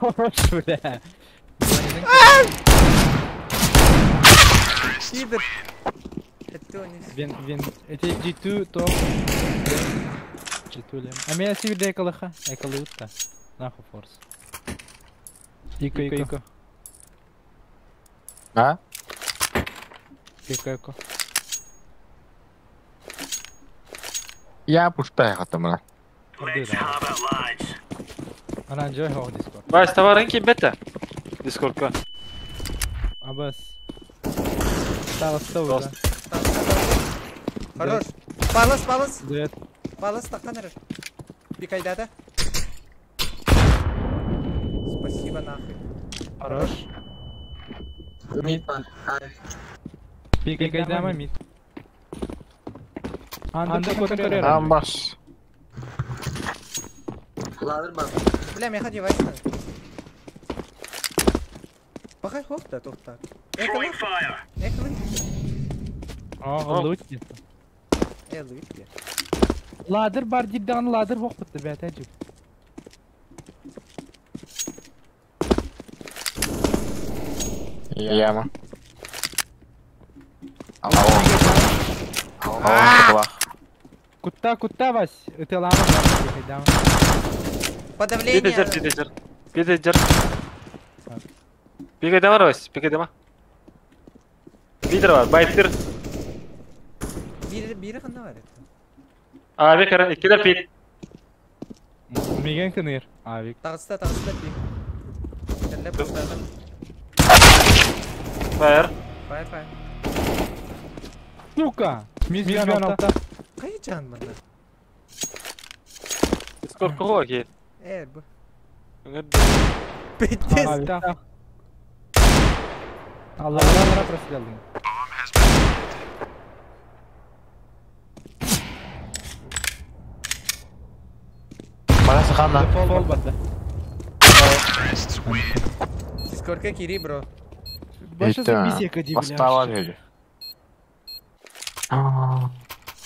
бля. Пидор. Это не... Вин, вин. Это G2 топ. G2 лем. А меня сивер эколыха. Эколыутта. Нахуй форс. Ико, ико, ико. А? Ико, ико. Я пустая хатамра. Оранжевый хо Discord. Вась, товарынки бета. Дискордка. Абас. Стало, стало. Хорош. Палас, палас. Дед. Палас таққан әрі. Пикайдада. Спасибо нахуй. Хорош. Мид, Пикайдама мид. Анда көтөрөр. Амбас. Ладыр бар. Бля, мен девайс надо. Бақай хоп да тоқта. Экалы. А, лут. Элы. Ладыр бар дибдан ладыр хоп бітті бәт әжіп. Яма. Аллах. Кутта, кутта, Вась. Это лама, пикайдама. Подавление. Пидежер, пидежер. Пидежер. Пикайдама, Вась, пикайдама. Бидер бар, байттыр. Бири бири қанда бар еді? Abi kara, iki de pik. Меген кыныр. Авик. Тағыста, тағыста пик. Кәлле бұлтады. Fire. Файр, файр. Сука! Мизган алта. Қай жан мында? Скор кого окей. Э, бу. Пиздец. Allah Allah прострелдың. Бара сахана. Фол бата. Дискордка кири, бро. Баша записека ди, бля. Поставал люди.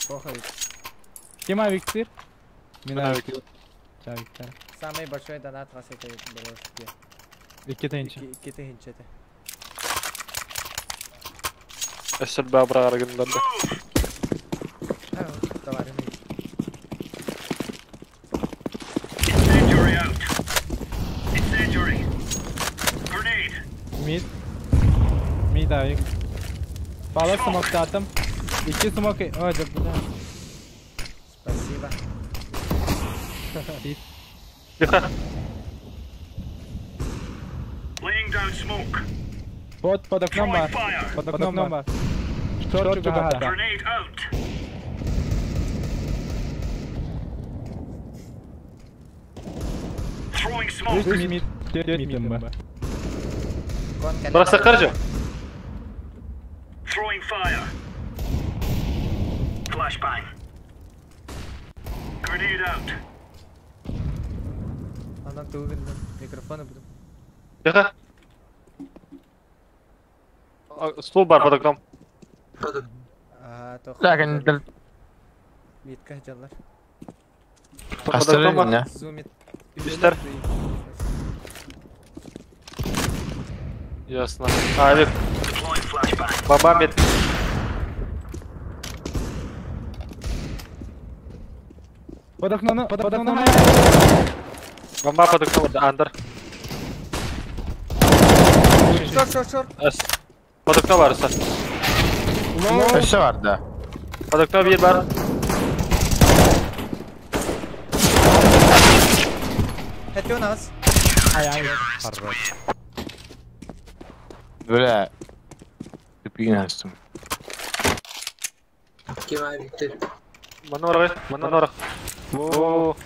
Похуй. Кем авиктыр? Мен авиктыр. Авиктыр. Самый большой донат вас это было. Икки тенче. Икки тенче. Өссөл бабра аргынданды. Товарым. Мид. Мид авик. Пала смок татым. Икки смок. Ой, да бля. Спасибо. Тихо. Вот под окном бар. Под окном бар. Шорт чугата. Үс мид, төрт мидим бар. Burası karıcı. Анан тугындым. Микрофоны буду. Тихо. Стул бар под окном. А, тоқ. Ләкин Митка жаллар. Под окном бар. Зумит. Үстер. Ясно. Авик. Баба мид. Под окном, под окном. Бомба под окном, да, андер. Шорт, шорт, шорт. Под окном бар, usta. Өссө бар да. Под окном bir бар. Хәтте нас. Ай, ай. Хорош. Бля. Тупигин астым. Кем авиктыр? Манора, манора. Во.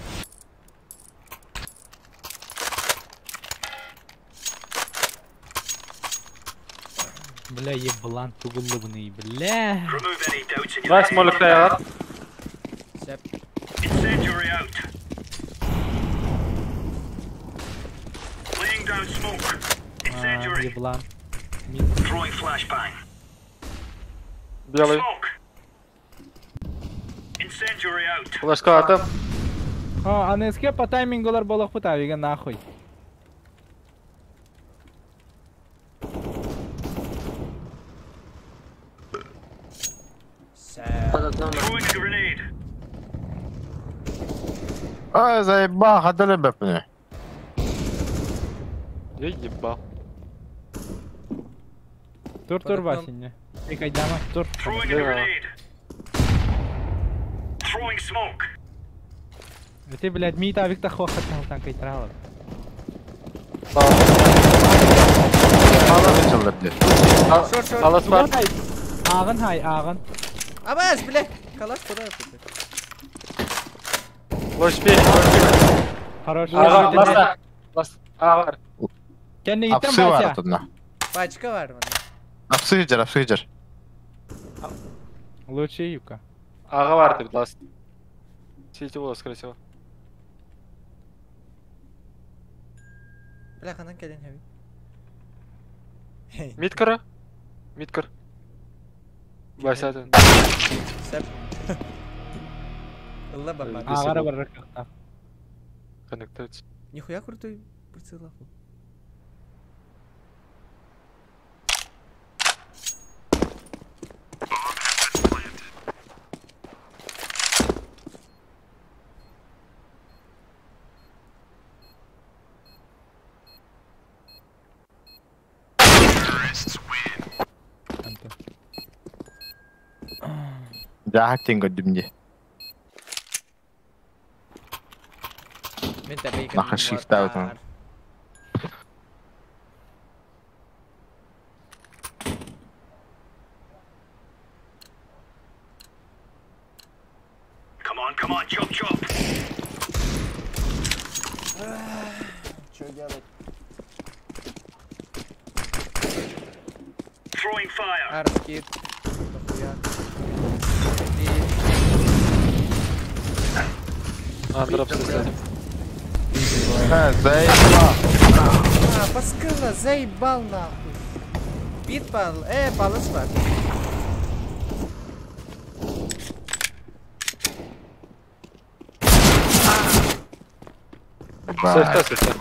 Бля, еблан тугуллыбыный, бля. Nice молик таяр. Сәп. А, Еблан. Мид. Белый. Флешка атым. А, АНСК по тайминголар болох бут авига нахуй. Под окном. Ай, заебал, хадали бэпне. Я ебал. Тур, тур, Васиня. Пикайдама, тур. Ты, блядь, мид авик тахо хатал танкай трала. Шорт, Алас бар. Ағын хай, ағын. Абас, бля. Калаш куда это? Лошпи. Хорош. Ага, ласт. Ага. Апсы бар тудна. Пачка бар мында. Апсы жер, апсы жер. Лучше юка. Ага бар деп ласт. Сити боло, скорее всего. Бля, ханан келен хеби. Миткара? Миткар. Вася. Сәп. Ылла баба. Агара бар ракта. Коннектор. Нихуя крутой прицел. Жаһаттин көдүм ди. Мен табейкин. Нахыр шифтабытым. Come on, come on, chop chop. Что делать? Throwing fire. Арскит. Нахуя. А, дроп кстати. Заебал. А, паскыла, заебал нахуй. Бит пал, палыс бар. Сефта, сефта.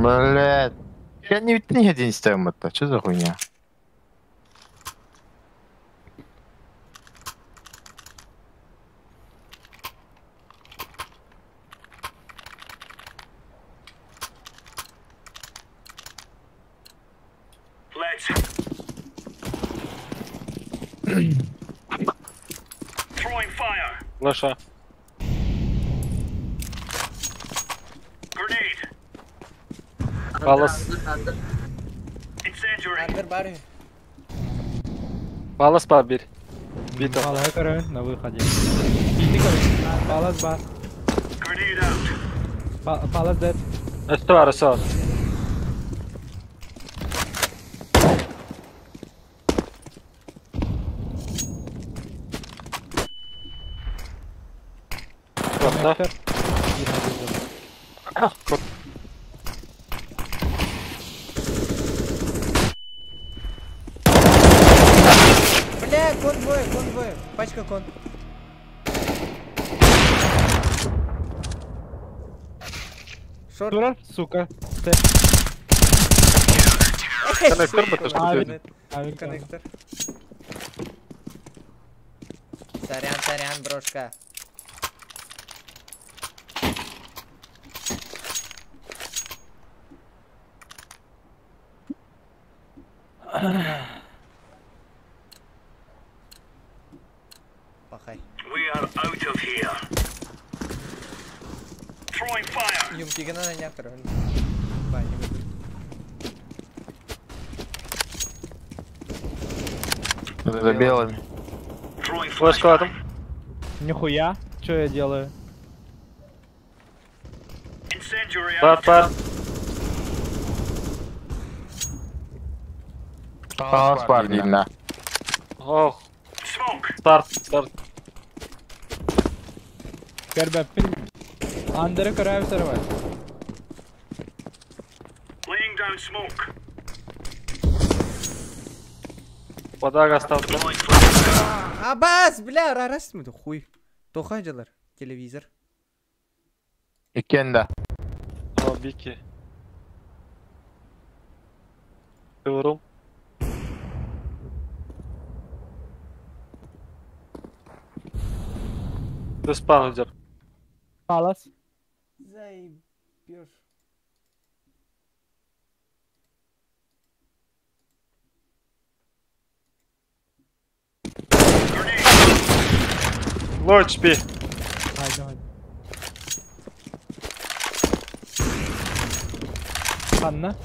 Блядь. Я не не один ставим это. Что за хуйня? Let's. Throwing fire. Лоша. Grenade. Палас. Incendiary. Андер бар. Палас па бир. Бито. Палас короче, на выходе. Иди короче. Палас бар. Grenade out. Палас dead. Что, Арсен? Коннектор. Бля, кон двое, кон двое. Пачка кон. Шорт. Дура, сука. Коннектор бы тоже Коннектор. Сорян, сорян, брошка. Пахай. We are out of here. Throwing fire. Юмпигана на някъде. Бай, не бъде. За белыми. Флешка там. Нихуя, что я делаю? Incendiary Пар, пар. Палас бар деймін, Ох. Старт, старт. Көрбәппин. Андыры көрәбез сарабай. Laying down smoke. Вода оставлю. Абас, бля, рарас мы хуй. Тоха дялар. Телевизор. Иккиэн да. О, Бики. Кывырым. Ты спаунер. Палас. Заебешь. Лорд би. Haydi haydi. Ханна.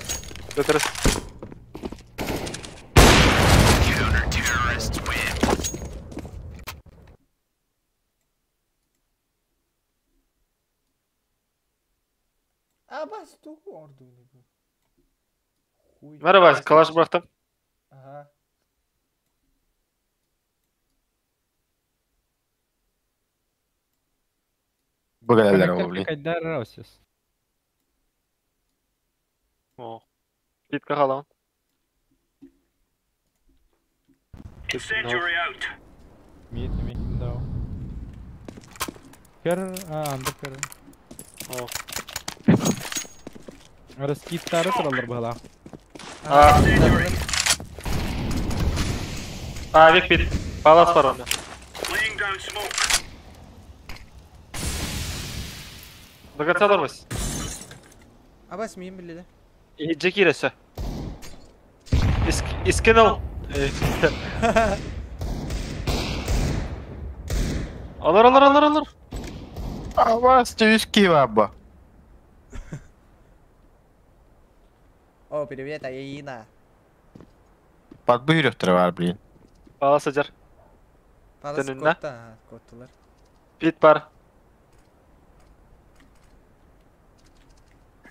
Петрос. А бас тугу ордуны бу. Хуй. Merhaba, kalaş bıraktım. Ага. Бу кэлэллэр ол, блин. Кайдар Росис. О. Питка хаlan. Incendiary out. Мид, мид, да. Кер, а, анда кер. О. Раскиттары тураллар бала. А. А, век пит. Палас бар onda. Laying down smoke. До конца барбас. Абас миин билли Джеки ресе. Искенал. Алар, алар, алар, алар. Абас түйүс киба. О, привет, Аина. Подбыйрыктыр бар, блин. Палас ажар. Палас Төнүннэ. котта, ага, коттулар. Пит бар.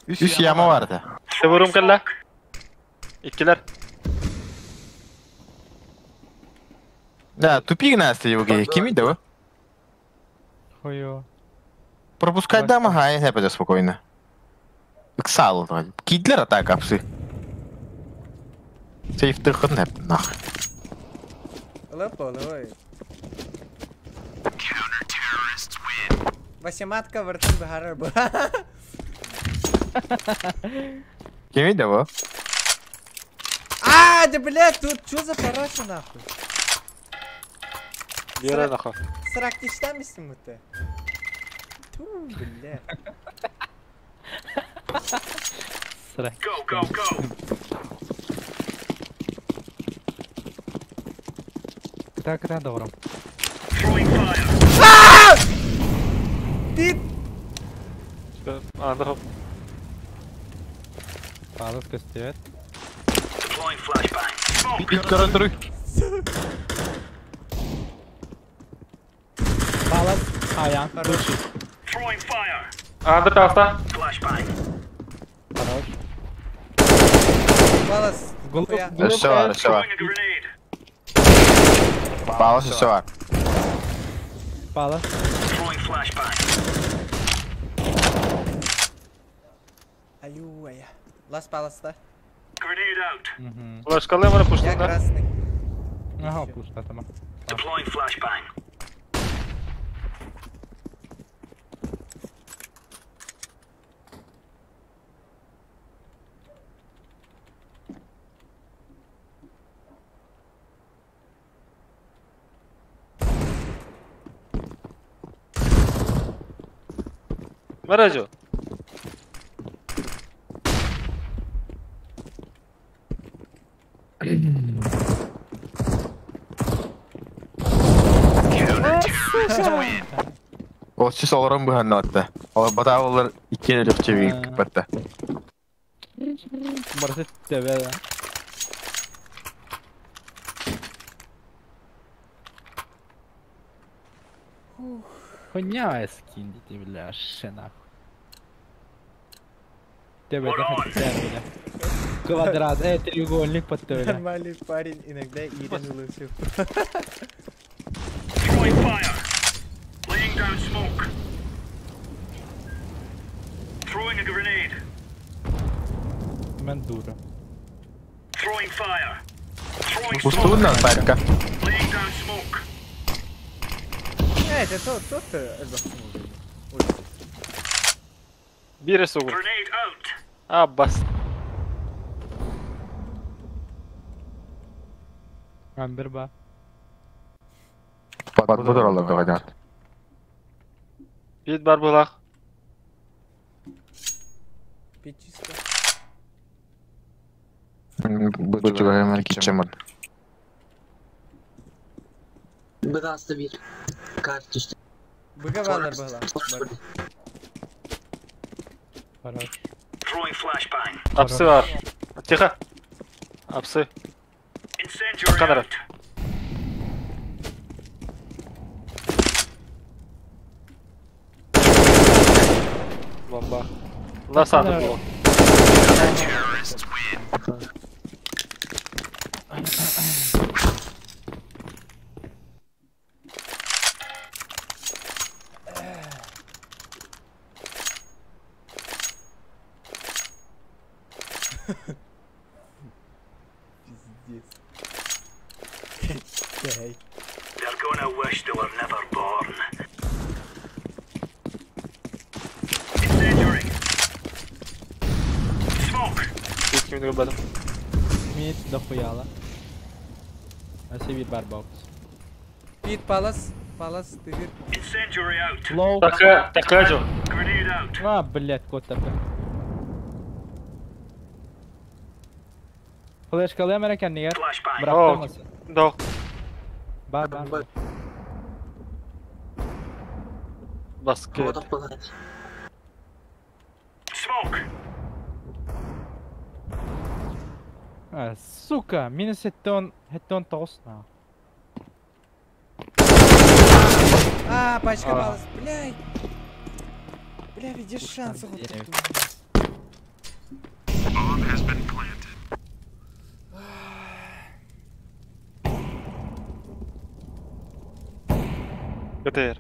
Үс яма барды. Кывырым кэллэ. Иккилер. Да, тупик насты его кими да? Хуё. Пропускать да, ага, я не спокойно. Иксал, кидлер атака псы. Сейф тыхын нах. Лопо, лой. Васиматка вартын бахарар бу. Кими да бу? А, да блядь, тут что за параша нахуй? Бера нахуй. Срак тиштамисың ты? Ту, бля. Срак. Go, go, go. Так, да, добро. Throwing fire. Пип! Анда хоп. Палас костюет. Deploying flashbang. Smoke. Пит көрөндүрү. Палас. Аян. Души. Throwing fire. Анда таста. Flashbang. Хорош. Палас. хуя. Өссө бар, өссө бар. Throwing a grenade. Палас өссө бар. Палас. Throwing flashbang. Аю, ая. Лас палас, да? Grenade out. Флешкалы мана Я пуштым да. красный. Ага, пушта там. Deploying flashbang. Мережу. Ол сис олорон быһанна атта. Ол бата олар икки лөкче бик батта. Барсы тебе да. Хуйня скин, ты, бля, ше нахуй. Тебе это хотя, бля. Квадрат, треугольник под тебе. Нормальный парень, иногда Ирин лучше. Throwing fire. Laying down smoke. Throwing a grenade. Мен дура. Throwing fire. Throwing smoke. Устуунан барка. Laying down smoke. Это тот, тот Бир сугу. А, бас. Амбер ба. Подбудор алар Бит бар булах. Пит чисто. Бу кичемар. Быгаста бир. Карточка. Быга балар быгла. Хорош. Апсы бар. Тихо. Апсы. Камера. Бомба. Насада было. Пиздец. They're gonna wish they were never born. Incendiary. Smoke. Кимин рубадым. Мид дохуяла. Аси бир бар бокс. Пит палас, палас, ты бир. Incendiary out. Лоу. Такая, такая же. Grenade out. А, блядь, кот такой. Флешкалыам эрэ кэннигэр. Бырахтамасы. Да. Бар, бар. Баскет. Smoke. А, сука, минус хеттон, хеттон тоғыз. А, пачка палас, блядь. Бля, где шансы вот тут? ГТР.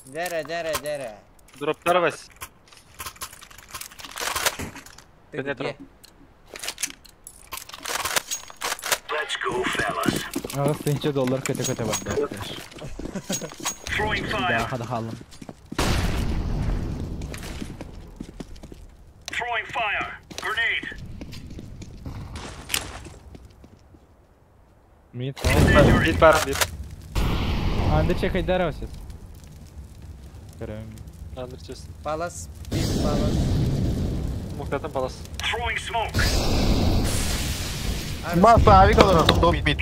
Дера, дера, дера. Дроп Тарвас. Ты где? Let's go, fellas. Ага, сенче доллар көтө-көтө барды. Throwing fire. Да, хада халым. Throwing fire. Grenade. Мид. Мид бар, мид. Анды чекай дарасыз. Андыр чест. Палас, пит, палас. Мухтатан палас. Throwing smoke. Баса, авик алар, дом мид.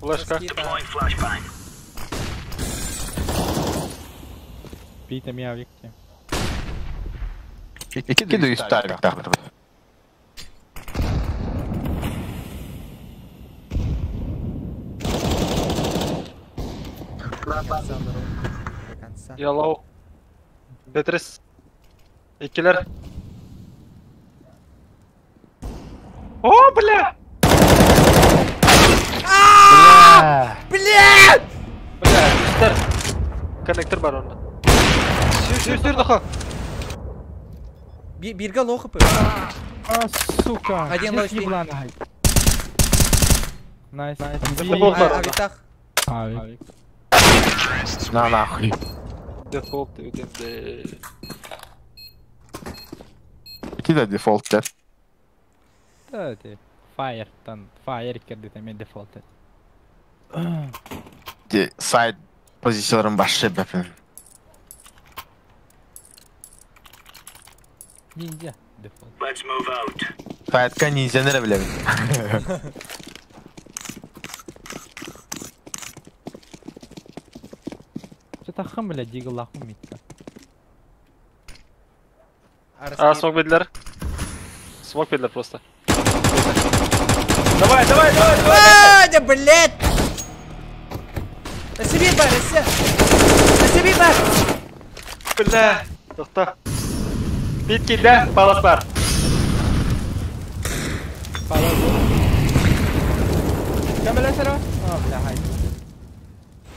Флешка. Deploying flashbang. Пит эми авик. Икки дүйүс тарик тахты. До конца. Ялау. Бетрис. Иккилер. О, бля! Бля! Бля! Бля, үстер. Коннектор бар онда. Сүр, сүр, доха. Бирга лоха пы. А, сука. Один лоч. Найс. Авитах. Авик. На нахуй. Дефолт өтенде. Ити да дефолт деп. Да, ти. Fire тан, fire кирди мен дефолт. Ти сайт позицияларын башы бәпін. Ниндзя дефолт. Let's move out. Сайтка ниндзя билебин. Таххым, бля, дигаллахым митта. А, смог бедлер. Смог бедлер просто. Давай, давай, давай, давай! А, да, блядь! На себе бар, на себе бар! Бля, тохта. Битки, да, палас бар. Палас. Камера сера? А, бля, хай.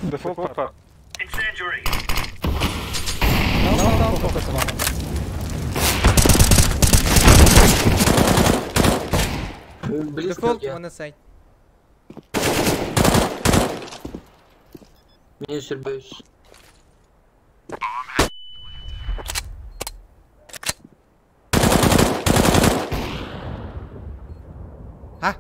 Дефолт пар. Incendiary. Дефолт, он на сайт. Меня сербаюсь. А?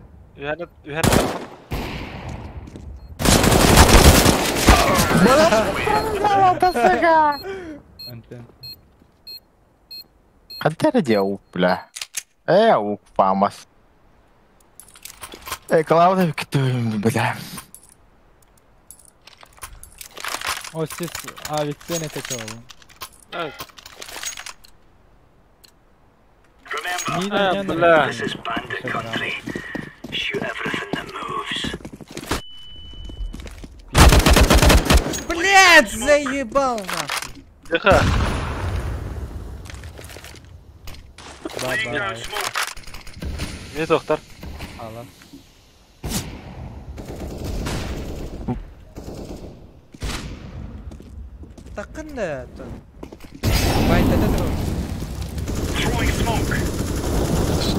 Хотя делал, бля. Фамас. Клауда, бля. О, сис, а ведь цены такого. Бля. This is bandit country. Shoot everything that moves. Блядь, заебал нахуй. Тихо. Бай-бай. Не доктор. Алла. Такында то. Байта да.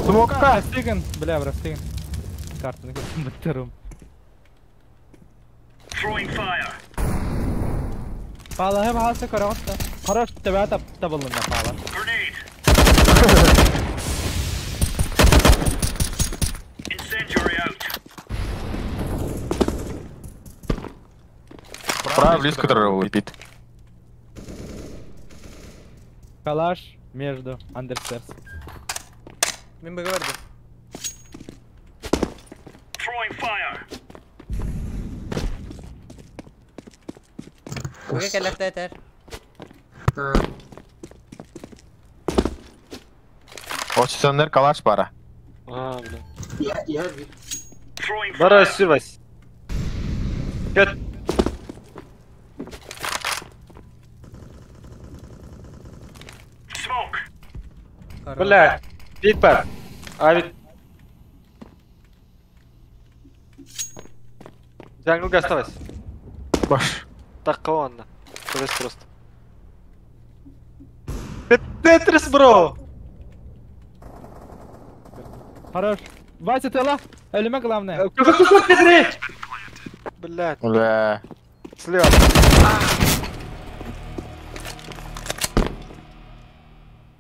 Смока. Растыган, бля, растыган. Картаны көрдüm бітірім. Пала хеп хасы көрөҕүт. Хорош тебе тап табылына пала. Право близко, который лупит. Калаш между Андерсерс. Мен бы говорил. Быга кэлэхтэ этэр. Очсоннер калаш бара. А, бля. Я Бара сюрвась. Кет. Бля, бит бар. А ведь... Джанглга оставайся. Баш. Так, кого она? Просто. Тетрис, бро! Хорош. Вася, ты ла? Элемент главное. Блядь. Бля. Слева.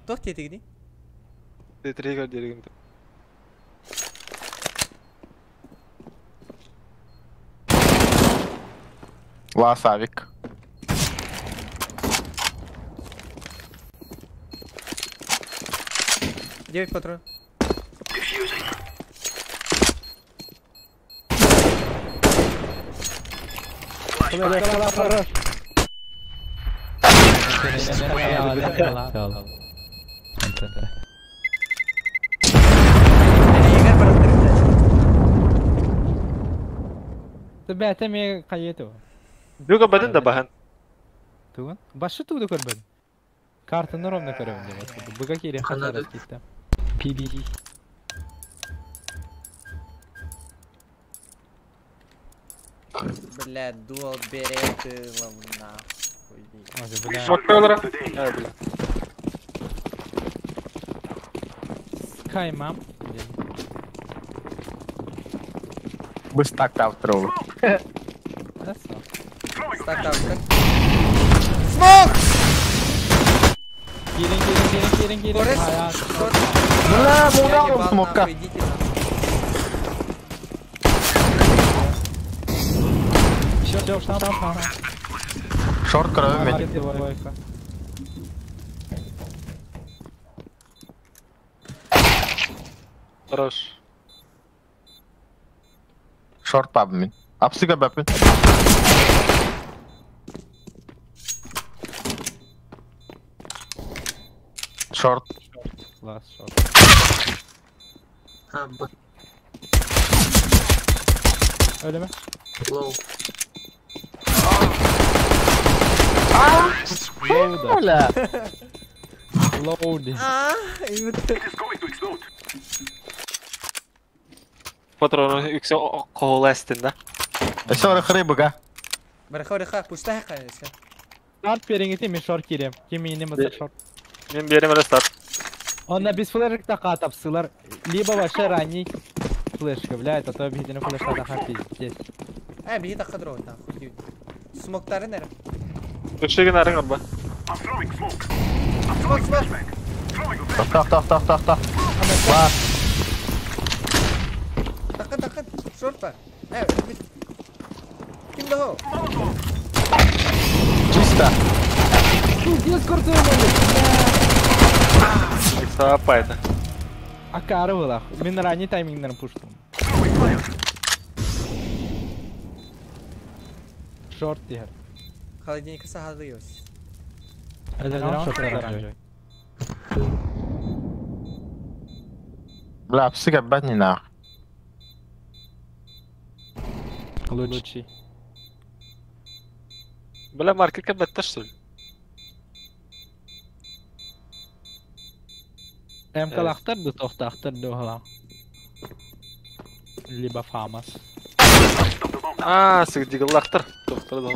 Тох тетигди? Тетригер дерегим. Ласавик. Девять патронов. Хорош. Бәтә ме кайету. Дуга бадын да бахан. Туган? Башы тугды көрбөдүм. Картаны ровно көрөм деп. Быга кире хатарас кетти. PBG. Бля, дуал береты нахуй. Бля. Бля. Скай мам. Бы стак автор. Стак автор. Смок! Кирин, кирин, кирин, кирин, кирин. Бля, мудал смока. Все, все, там, там. Шорт кроме. Хорош. Шорт пабмин. Апсыга бэпин. Шорт. Last short. А, Б. Öyle mi? Low. Low Loaded. А, Патрону үксэ хоһулаастын да. Өссө ora хрыбыга. Бараха, бараха, пустая хайся. Старт бериңити мен шорт кирем. Ким минем болса шорт. Мен берем эле старт. Онна без флешек така тапсылар. Либо вообще ранний флешка, блядь, а то обидно флешка да пиздец. Э, бии така дроу, нахуй. Смоктары нерэ. Үксеген арың арба. Смок, смок. Тох, тох, тох, тох, тох. Бар. Така, така, шорт бар. Э, ким доо? Чисто. Пиздец, крутой момент. Сапайда. Акары была. Мен ранний таймингнер пуштум. Шорт дихер. Холодильник сахалыйос. Бля, псыга бать не нах. Лучший. Бля, маркетка бетте что ли? МК лахтар ду тохтахтар ду хала. Либо фамас. А, сыгдигаллахтар. Тохтар дал.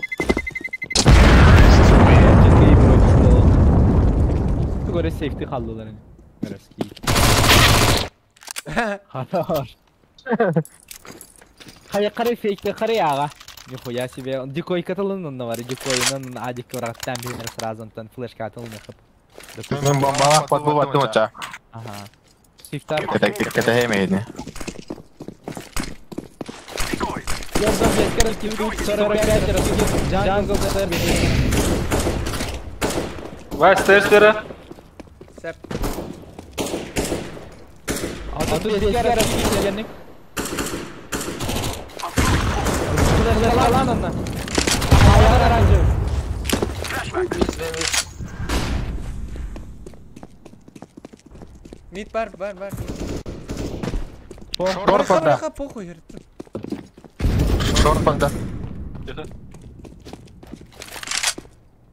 Gore safety kaldılar hani. Городский. Хорош. Хая карай фейкте карай ага. Нихуя себе. Дикой каталын бар, дикойнын адик враттан бир сразу тан флешка атылны хып. Мен бомбалах подбывать ноча. Ага. Сифтар. Это это хемейдни. Я блядь, короче, 45 раскид. Джангл ДТР. Вась, стера. Сеп. А тут здесь раскид ленник. Lan ondan. Allah'ın оранжевый. Мид бар, бар, бар. Шорт Бараха, банда. бараха, похуй, говорит. Шорт банда.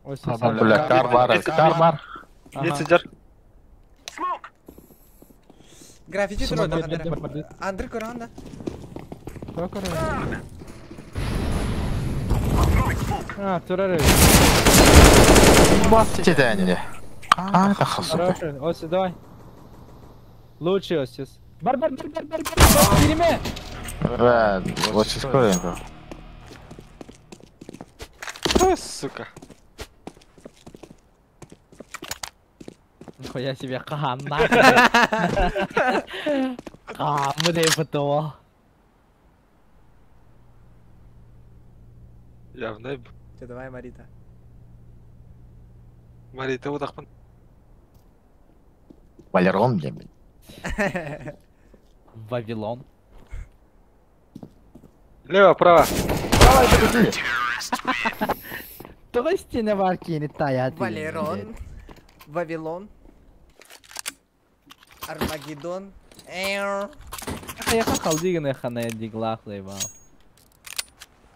Бля, кар бар, кар бар. Не сидер. Граффити дроу, да, Андр Коранда. А, турары. Бас тедәне. А, да хасу. Хороший, Оси, давай. Лучший Осис. Бар, бар, бар, бар, бар, бар, Кереме! Бля, вот сейчас скоро. Ой, сука. Нихуя себе, кахан, нахуй. Кахан, мы не Явно. Че, давай, Марита. Марита удахпын. Валерон, блин. Вавилон. Лево, право. Давай, подожди. То стена варки не тая. Валерон. Вавилон. Армагеддон. Эйр. Я халдиган хана диглах лейба.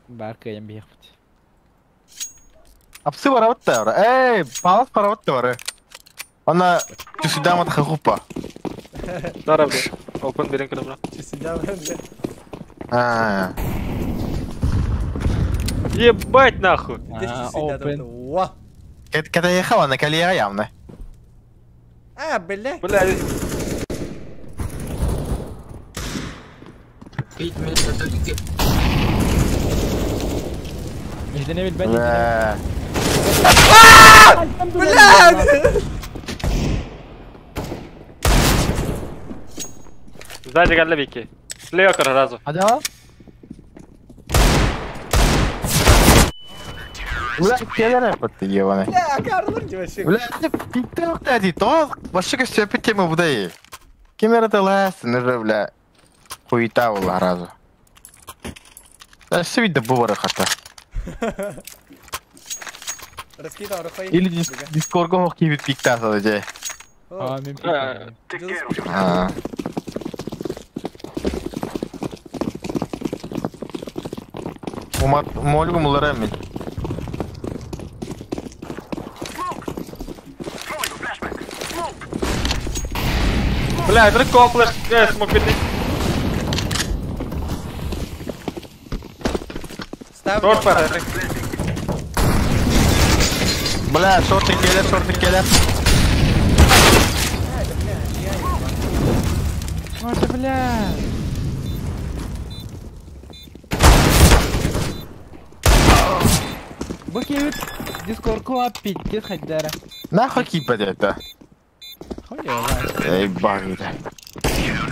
Барка я бихт. Апсы барабатта бар. Эй, палас барабатта бар. Ана түсүдамат хагупа. Дара, бля. Open берен көлөм. Түсүдамат. А. Ебать нахуй. Open. Когда ехала на колея явно. А, бля. Бля. Мехдене билбет. Бля. Бля! Сзади голлевики. Слева сразу. А да? Бля, келер апатты ебаный. Бля, карлар не вообще. Бля, пикте октади, то вообще все тема будай. Кемера талас, уже, бля, хуета была разу. Да все видно бывает хата. Раскидал рухай. Или дискорго хокки бит пикта садже. А, мен Аа. Умат молгу мулара мен. Бля, это комплекс, смог бить. Ставлю. Шорт бар. Бля, шорты келер, шорты келер. Ой, да бля. Букет, дискорд клапить, где ходара? Нахуй кипа это. Хуя, Эй, баги да.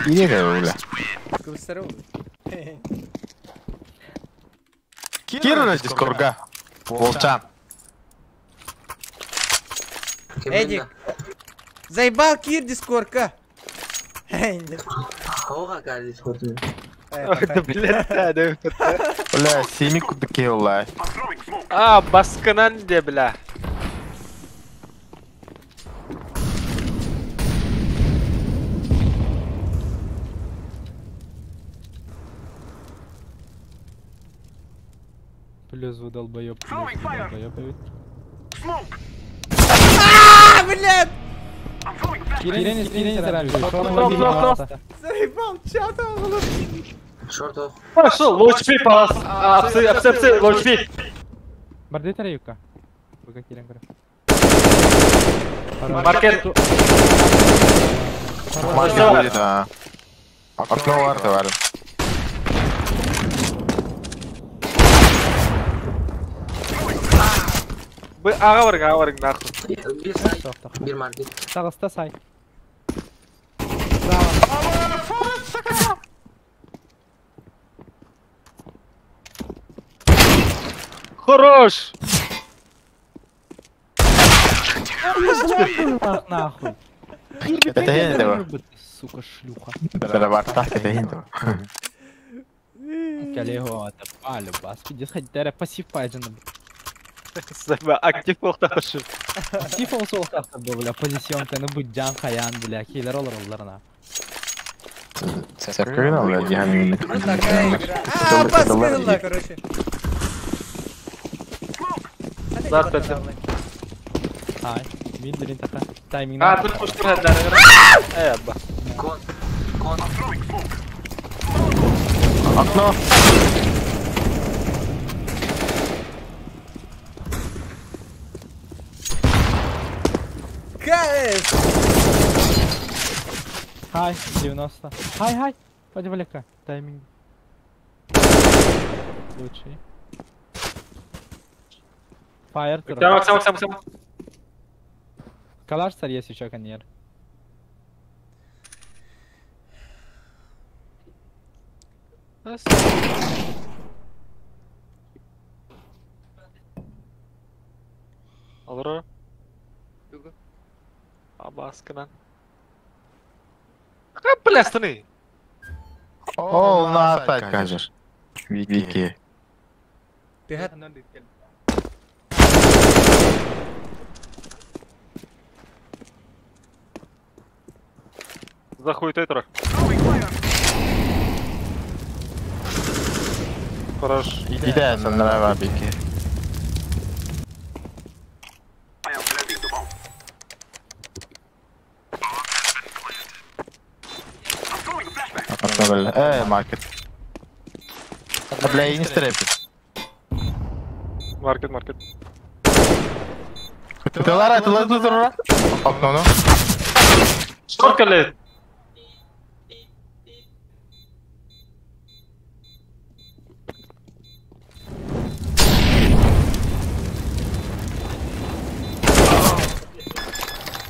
Иди бля. Кыбыстары Кирра дискорга. Волчан. Эдик. Заебал Кир дискорка. Хога какая дискорд. Да, блядь, да, да. Бля, семи кудыки ола. А, баскынан де, бля. Плюс вы долбоёб, плюс вы долбоёб, ведь. А, блядь! Кирен, Кирен, Заебал чат, Шортов. Хорошо, лоу HP, палас. Апсы, апсы, апсы, лоу HP. Барды тараюка. Пока Кирен говорю. Маркет. Маркет будет, а. Окно варто, варто. Бы ага барың, ага барың, нахуй. Bir say. Bir market. Сағыста сай. Хорош! Нахуй. Это я этого. Сука, шлюха. Да, варта, это я этого. Коллега, это палю, бас. Иди сходи, дара пассив пайден. Заба, актив олташы. Актив ол сол тақта был, бля, позиционка, ну будь жан хаян, бля, кейлер олар оларына. Сакрына, бля, диханин. Вот такая игра. А, баскынла, короче. Завтра. Ай, мин дерин така. Тайминг. А, тут пуштыр хәдләре. Эй, абба. Кон. Кон. Окно. КС! Хай, 90. Хай, хай. Пойди валяка. Тайминг. Лучший. Фаер. Сама, сама, сама, сама. Калаш царь есть еще коньер. Алыр. Абаскынан. Какая плястыны? О, на опять кажешь. Вики. Ты За хуй ты трах. Хорош. Иди, нравится Вики. Э, маркет. Бля, не стрепи. Маркет, маркет. Ты лара, ты лара, ты лара. Окно, ну. Сколько лет?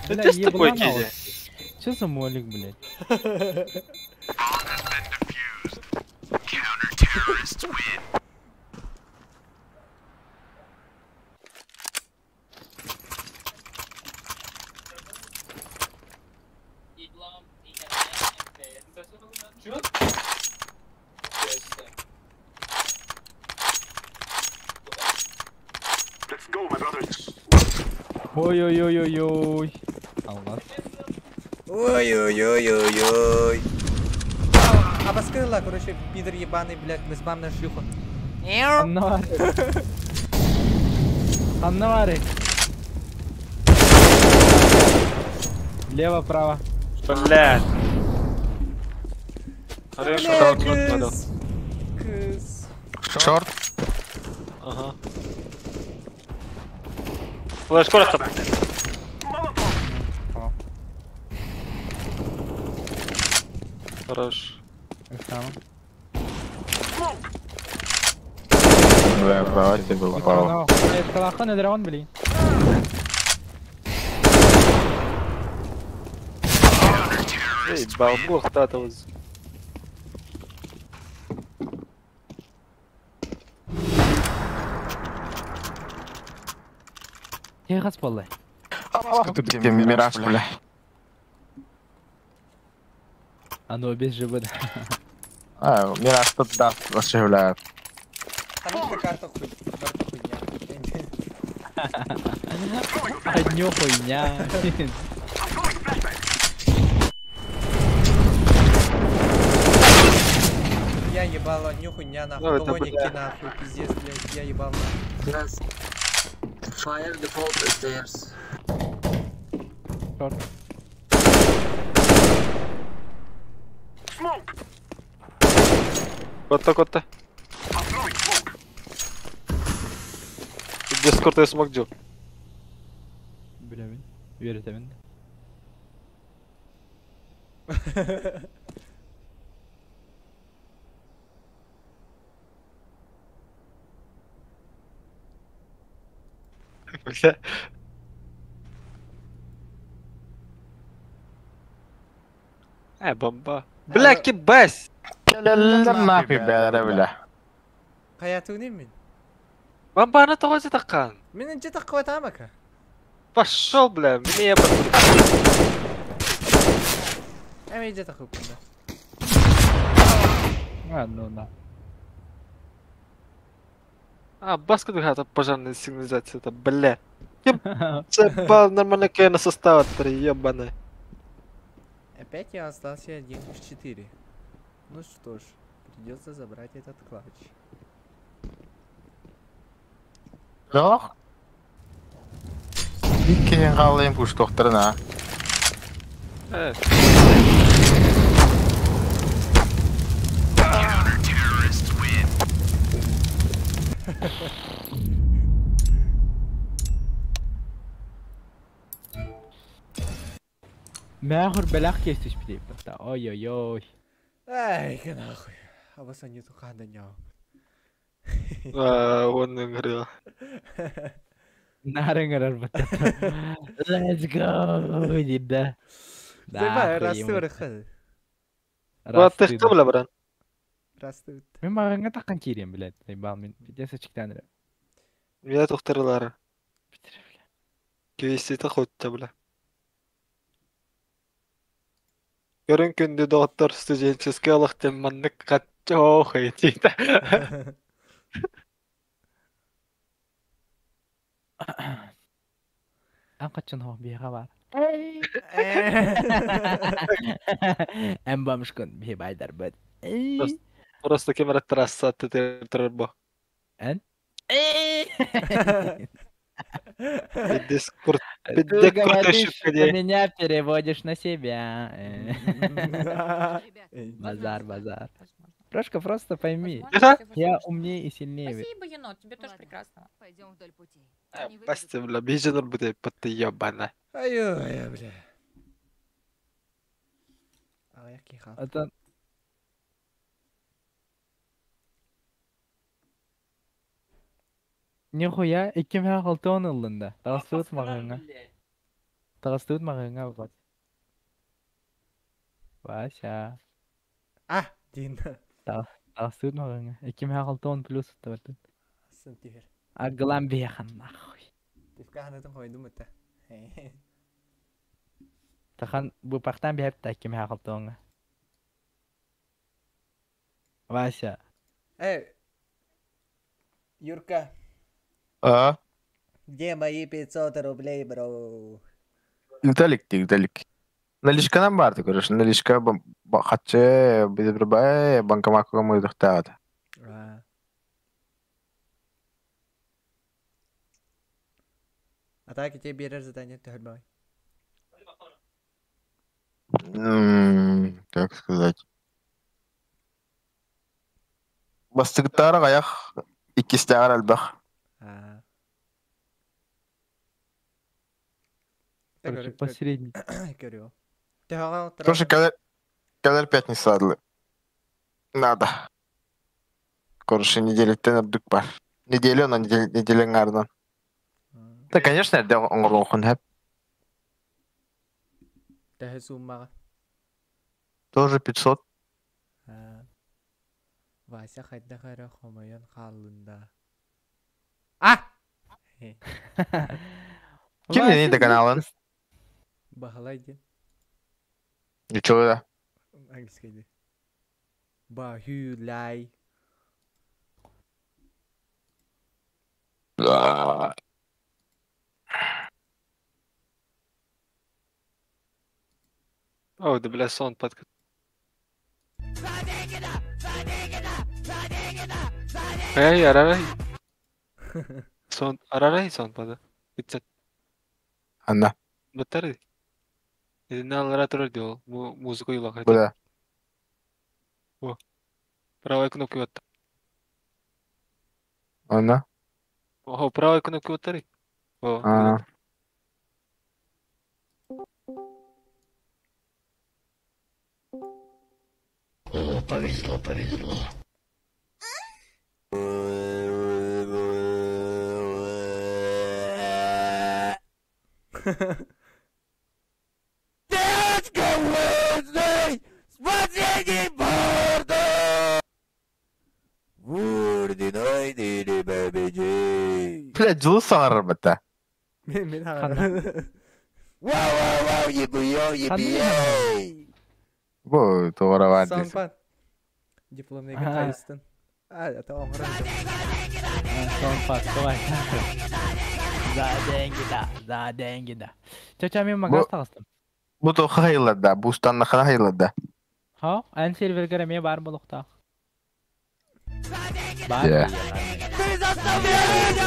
Бля, Ты с такой еблана киди? вот. Чё за молик, блядь? Ой-ой-ой-ой-ой. А у нас? Ой-ой-ой-ой-ой. Обоскрыла, короче, пидор ебаный, блядь, безбамная шлюха. Анна Анна Лево, право. Блядь. Хорошо. Кыз. Шорт. Ага. Флеш коротко. Хорош. Бля, давайте был упал. Калахан дрон, блин. Эй, балбух, татовыз. Тихо сполай. Тут где мираж, бля. Оно без ЖБ. А, мираж тут даст, вообще, бля. Там карта хуй, карта хуйня. Однё хуйня. Я ебала, одню хуйня нахуй, колоники нахуй, пиздец, блядь, я ебал нахуй. Раз. Fire default stairs. Шорт. Котта, котта. Дискорд я смог дел. Бля, мин. Верит мин. Бля. Бомба. Бля, кибась! Нахуй, бля, бля. Хаятуны мин. Бомба на того такан. Мин инче таккватамака. Пошел, бля, мне Эми иде такупында. А, ну на. А, баска какая-то пожарная сигнализация, это, бля. Цепал нормально на состава три, ебаная. Опять я остался один в 4. Ну что ж, придется забрать этот клатч. Doch. Иккиһин хааллайын пуштуохтарына. Махур белах кестиш бит. Ой-ой-ой. Ай, нахуй. Абаса не туханда няу. Он говорил. Нарыңарар бата. Let's go, да. Да, растыр. Вот ты что, бля, брат? Растыр. Мен мағаңа таққан кирем, блядь. Ебал, мен пиздец очектен. Меня тухтырылар. Күйесті хотта, бля. Көрін күнді доғыттар студенческий олық темманны қатчоқ етейді. Ан қачын хоқ бейға бар. Әм бамышкын бей байдар бөд. Просто камера трасса тұрыр бо. Ән? Ты говоришь, что меня переводишь на себя. Базар, базар. Прошка, просто пойми. Я умнее и сильнее. Спасибо, енот, тебе тоже прекрасно. Пойдем вдоль путей. Басти, бля, бежен будет, ты ебана. Ай-ой, бля. Это... Нихуя, 2006 yılında. Тағыстыбыт мағыңа. Тағыстыбыт мағыңа, вот. Вася. А, Дина. Тағыстыбыт мағыңа. 2006 плюс табартын. Сын тигер. Аглам бехан нахуй. Тивка ханатын қойдым өті. Тахан бұпақтан бәп та 2006-ңа. Вася. Эй, Юрка. А? Где мои 500 рублей, бро? Виталик ты, Виталик. Наличканан баарты көрөш. Наличка хаччы бай банкомакка мыйдыктаат. А так тебе берер задание төһөлбөй. Как сказать? Бастыгытаара гаях иккистээҕэр элбэх. Короче, посередине. Көрүө. Слушай, кэлэр кэлэр пятница адлы. Надо. Короче, неделяттен үрдүк бар. Неделя онон неделя ҥаарынан. Да, конечно, эрдэ оҥоруоххун сөп. Төһө сууммаҕа? Тоже 500. Вася хайдах эрэ хомойон хааллын да. А! Ким не да каналын? Баһылай диэн. Ничего да. Английский дии. Баһылай. О, да бля, сон под... Эй, арарай. Сон, арарай сон пада. Итсет. Анна. Баттары. Итиннэ аллара турар дии ол музыка уйулаах Бля. О. Правой кнопкой вот. Анна. О, правой кнопкой вот О, А. О, повезло, повезло. Девочка Уэнсдей! Спасение Бордо! Бурди найди победи! Бля, дьылы саҥарар бата. Мен мен хаҕара. Вау, вау, вау, ебуё, ебей! Бу туора бар десин. Саҥпат. Дипломныйга хайыстын. А, это оҥорон. Саҥпат, давай. За деньги, да, за деньги, да. Чача мен магаз таҕыстым. Бу туохха хайылларда, бустаннахына хайылларда. Ха, эн сервергер эмиэ баар буолуохтаах. Баар Yeah. Ты заставляешь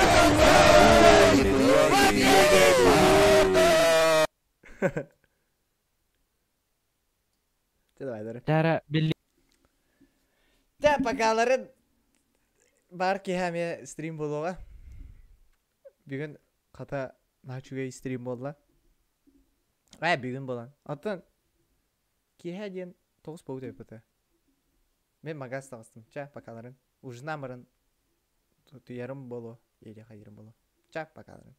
Давай, давай. Дара билли Тэ, покаларын бар киһи эмиэ стрим буолуоҕа. Бүгүн хата наһаа үчүгэй стрим буолла. Ээ, бүгүн буолан. Оттон киэһэ диэн тоҕус буолбут эбит Мен магаз таҕыстым. Ча, покаларын. Ужинамарын туйарым буолуо, или хайырым буолуо. Ча, покаларын.